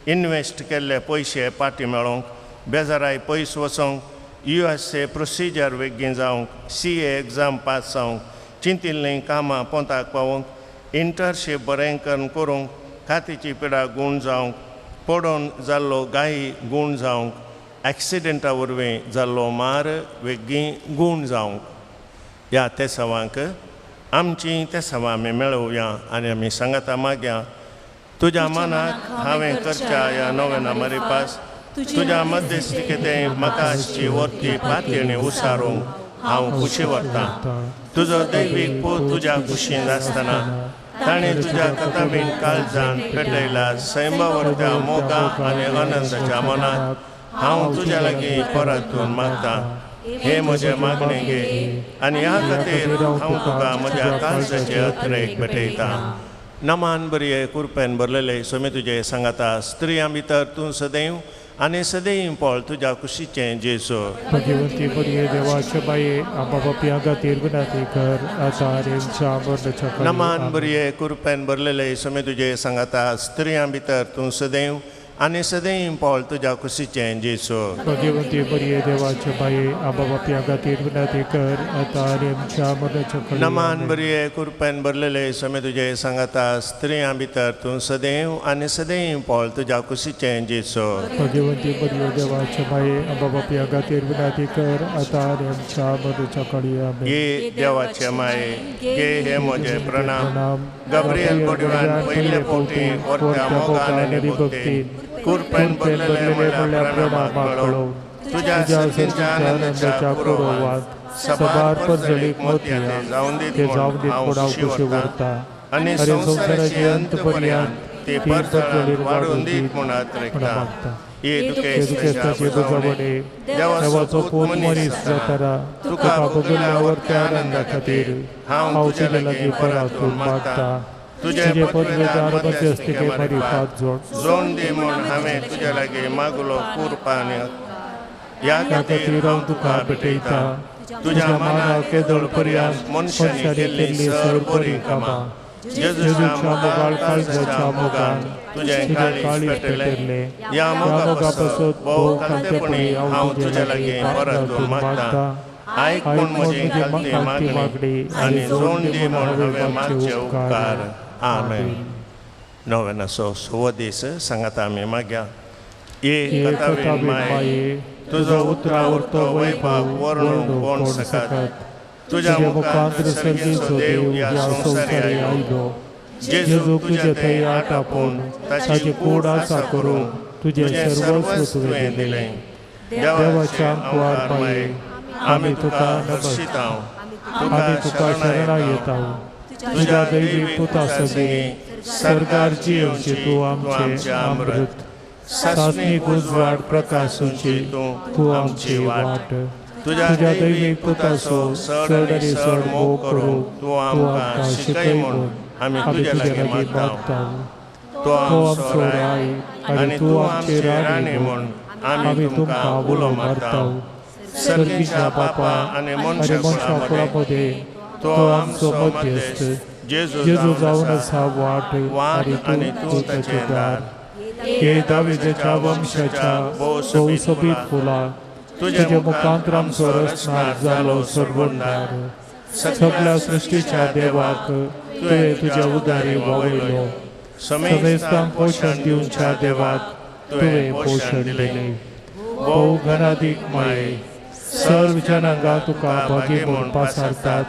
इनवेस्ट केल्ले पयशे पाटी मेळोवंक, बेजाराय पयस वचोंक, USA procedure बेगीन जावंक, CA exam pass जावंक, चिंतिल्लीं कामां पोंताक पावोवंक, इंटर्नशीप बरें करून करूंक, कातीची पिडा गूण जावंक, पडोन जाल्लो गायी गूण जावंक, एक्सिडेंटा वरवीं जाल्लो मार वेगीं गूण जावंक. ह्या तेसावांक आमची तेसावां आमी मेळोवया आनी आमी सांगाता मागया. तुज्या मनाक हांवें करच्या ह्या नव्याना मरिपास तुज्या मध्यस्थिकेते म्हाका आसची वर्ती पातयेणी उसारूंक हांव खुशी वता. तुजो दैवीक पूत तुज्या खुशीन आसतना ताणें तुज्या कथाबीन काळजान पेटयला सैमावरत्या मोगा आनी आनंदाच्या मनाक हांव तुज्या लागीं परतून मागता. हे म्हजें मागणें घे आनी ह्या खातीर हांव तुका म्हज्या काळजाचे अत्रेक भेटयता. नमान बरये कुरपेन भरलेले सोमे तुजे सांगाता स्त्रियां भितर तूं सदैव आनी सदैव पळ तुज्या कुशीचें जेजू. भगवंती बरये देवाचे बाये आमच्या पापयां खातीर विनंती कर आतां आनी आमच्या मरणाच्या काळार. नमान बरये कुरपेन भरलेले सोमे तुजे सांगाता स्त्रियां भितर तूं सदैव आनी सदैव पळ तुज्या कुशीचें जेजू. भगवंती बरये देवाचे बाये आमच्या पापयां खातीर विनंती कर आतां आनी आमच्या मरणाच्या काळार. नमान बरये कुरपेन भरलेले सोमे तुजे सांगाता स्त्रियां भितर तूं सदैव आनी सदैव पळ तुज्या कुशीचें जेजू. भगवंती बरये देवाचे बाये आमच्या पापयां खातीर विनंती कर आतां आनी आमच्या मरणाच्या काळार. ये देवाचे माये घे हे म्हजे प्रणाम. गब्रियल बोडव्यान पयले फावटी वरत्या मोगान आनी भक्तीन कुरपेन भरलेले म्हळ्या प्रणामाक मेळोवन तुज्या सर्गीच्या आनंदाच्या पुरवांत सबार परजळीक मोतयां जावन दीत म्हूण हांव खुशी व्हरता आनी संवसाराचे अंत पर्यंत ती परजळीक वाडून दीत म्हूण आत्रेकता. ये दुखेस्ताचे बुजवणे देवाचो पूत मनीस जाताना तुका भोगल्या वरत्या आनंदा खातीर हांव तुज्या लागीं परतून मागता. तुजे पदवेदार मध्यस्थिके मारिफात जोड दी म्हूण हांवें तुज्या लागीं मागलो कुरपान ह्या खातीर हांव तुका भेटयता. तुज्या मानाक केदळ पर्यंत मनशांनी केल्लीं सर बरीं कामां जेजूच्या मोगाळ काळजाच्या मोगान तुजें काळीज पेटयलें. ह्या मोगा पासत भोव खालतेपणी हांव तुज्या लागीं परतून मागता. आयक म्हूण म्हजी खालती मागणी आनी जोड दी म्हूण हांवें मागचे उपकार. आमेन. नव्यानाचो सवो दीस सांगाता आमी मागया. ये कथावीन माये तुजो उतरा उरतो वैभाव वर्णूंक कोण सकत. तुज्या मुखांत सर्गीचो देव ह्या संवसारी आयलो. जेजू तुजे थंय आटापून ताची कूड आसा करूंक तुजें सर्वस्व तुवें दिलें. देवाच्या आंकवार माये आमी तुका नमस्ता, आमी तुका शरणा येता. तुज्या दैवी पुता सगळीं सरकार जियोवची तूं आमचें अमृत सासणीक उजवाड प्रकाशुची तूं आमची वाट. तुज्या दैवीक पुताचो चड आनी चड मोग करूंक तूं आमकां शिकय म्हूण आमी तुज्या लागीं मागता. तो आमचो राय आनी तूं आमची राणी म्हूण आमी तुमकां उलो मारता. सर्गीच्या बापा आनी मनशा कुळा मदें तो आमचो मध्यस्थ जेजू जावन आसा वाट आनी तूं ताचें दार. हे दाविदाच्या वंशाच्या भोवसबीत फुलां तुज्या मुखांत आमचो रचणार जालो सरवणदार. सगळ्या सृश्टीच्या देवाक तुवें तुज्या उदारी वावयलो. समेस्तांक पोशण दिवच्या देवाक तुवें पोशण दिलें. भोव घनादीक माये सर्व जनांगां तुका भागी म्हूण पासारतात.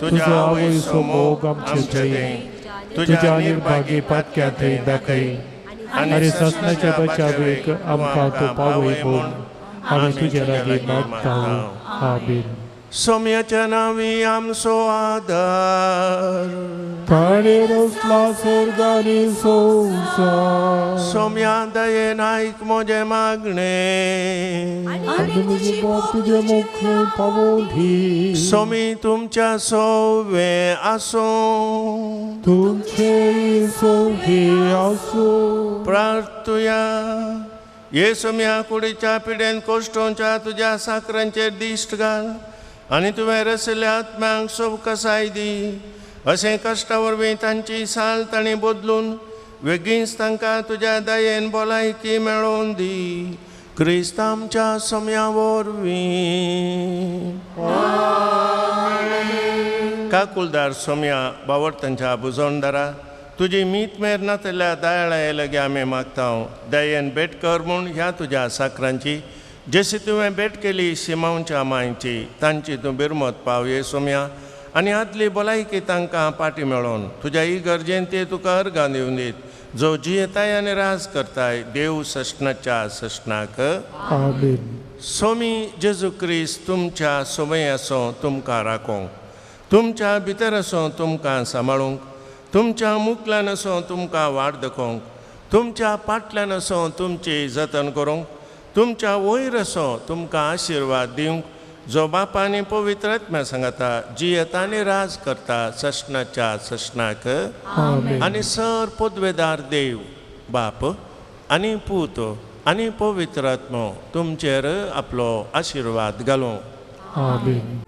तुजो आवयचो मोग आमचे थंय तुज्या निर्भागी पातक्या थंय दाखय आनी सासणाच्या बचावेक आमकां तूं पावय म्हूण आमी तुज्या लागीं मागता. आमेन. सोम्याच्या नांवी आमचो आदार ताणें रचला सर्ग आनी संवसार. सोम्या दयेन आयक म्हजें मागणें आनी म्हजी बोट तुजे मुखार पावोवंदी. सोमी तुमच्या सोवे आसूं तुमचें सोवे आसूं. प्रार्थुया. ये सोम्या कुडीच्या पिडेन कोश्टोंच्या तुज्या साकरांचेर दिश्ट घाल आनी तुवें रसल्या आत्म्यांक सोबकसाय दी. अशें कश्टा वरवीं तांची साल तांणी बदलून वेगींच तांकां तुज्या दयेन भलायकी मेळोवन दी. क्रिस्त आमच्या सोम्या वरवीं. काकुलदार सोम्या बावडतांच्या बुजवणदारा तुजी मीत मेर नातल्या दयाळा लागीं आमी मागता. दयेन भेट कर म्हूण ह्या तुज्या साकरांची जशी तुवें भेट केली शिमांवच्या मांयची तांची तूं बिरमत पावये सोम्या आनी आदली भलायकी तांकां पाटी मेळोन तुज्या ही गरजेन ते तुका अर्गां दिवन दीत जो जियेताय आनी राज करताय देव सश्णाच्या सश्णाक आमेन. सोमी जेजू क्रिस्त तुमच्या सोमय आसो तुमकां राखोंक तुमच्या भितर आसो तुमकां सांबाळूंक तुमच्या मुखल्यान आसो तुमकां वाट दाखोवंक तुमच्या पाटल्यान आसो तुमची जतन करूंक तुमच्या वयर आसो तुमकां आशिर्वाद दिवंक जो बापा आनी पवित्र आत्म्या सांगता जियेता आनी राज करता सश्णाच्या सश्णाक आमेन. आनी सर पदवेदार देव बाप आनी पूत आनी पवित्र आत्मो तुमचेर आपलो आशिर्वाद घालूं. आमेन.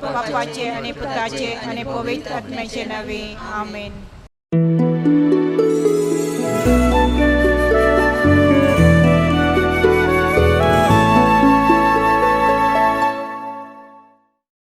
बापाचे आणि पुताचे आणि पवित्र आत्म्याचे नावे आमेन.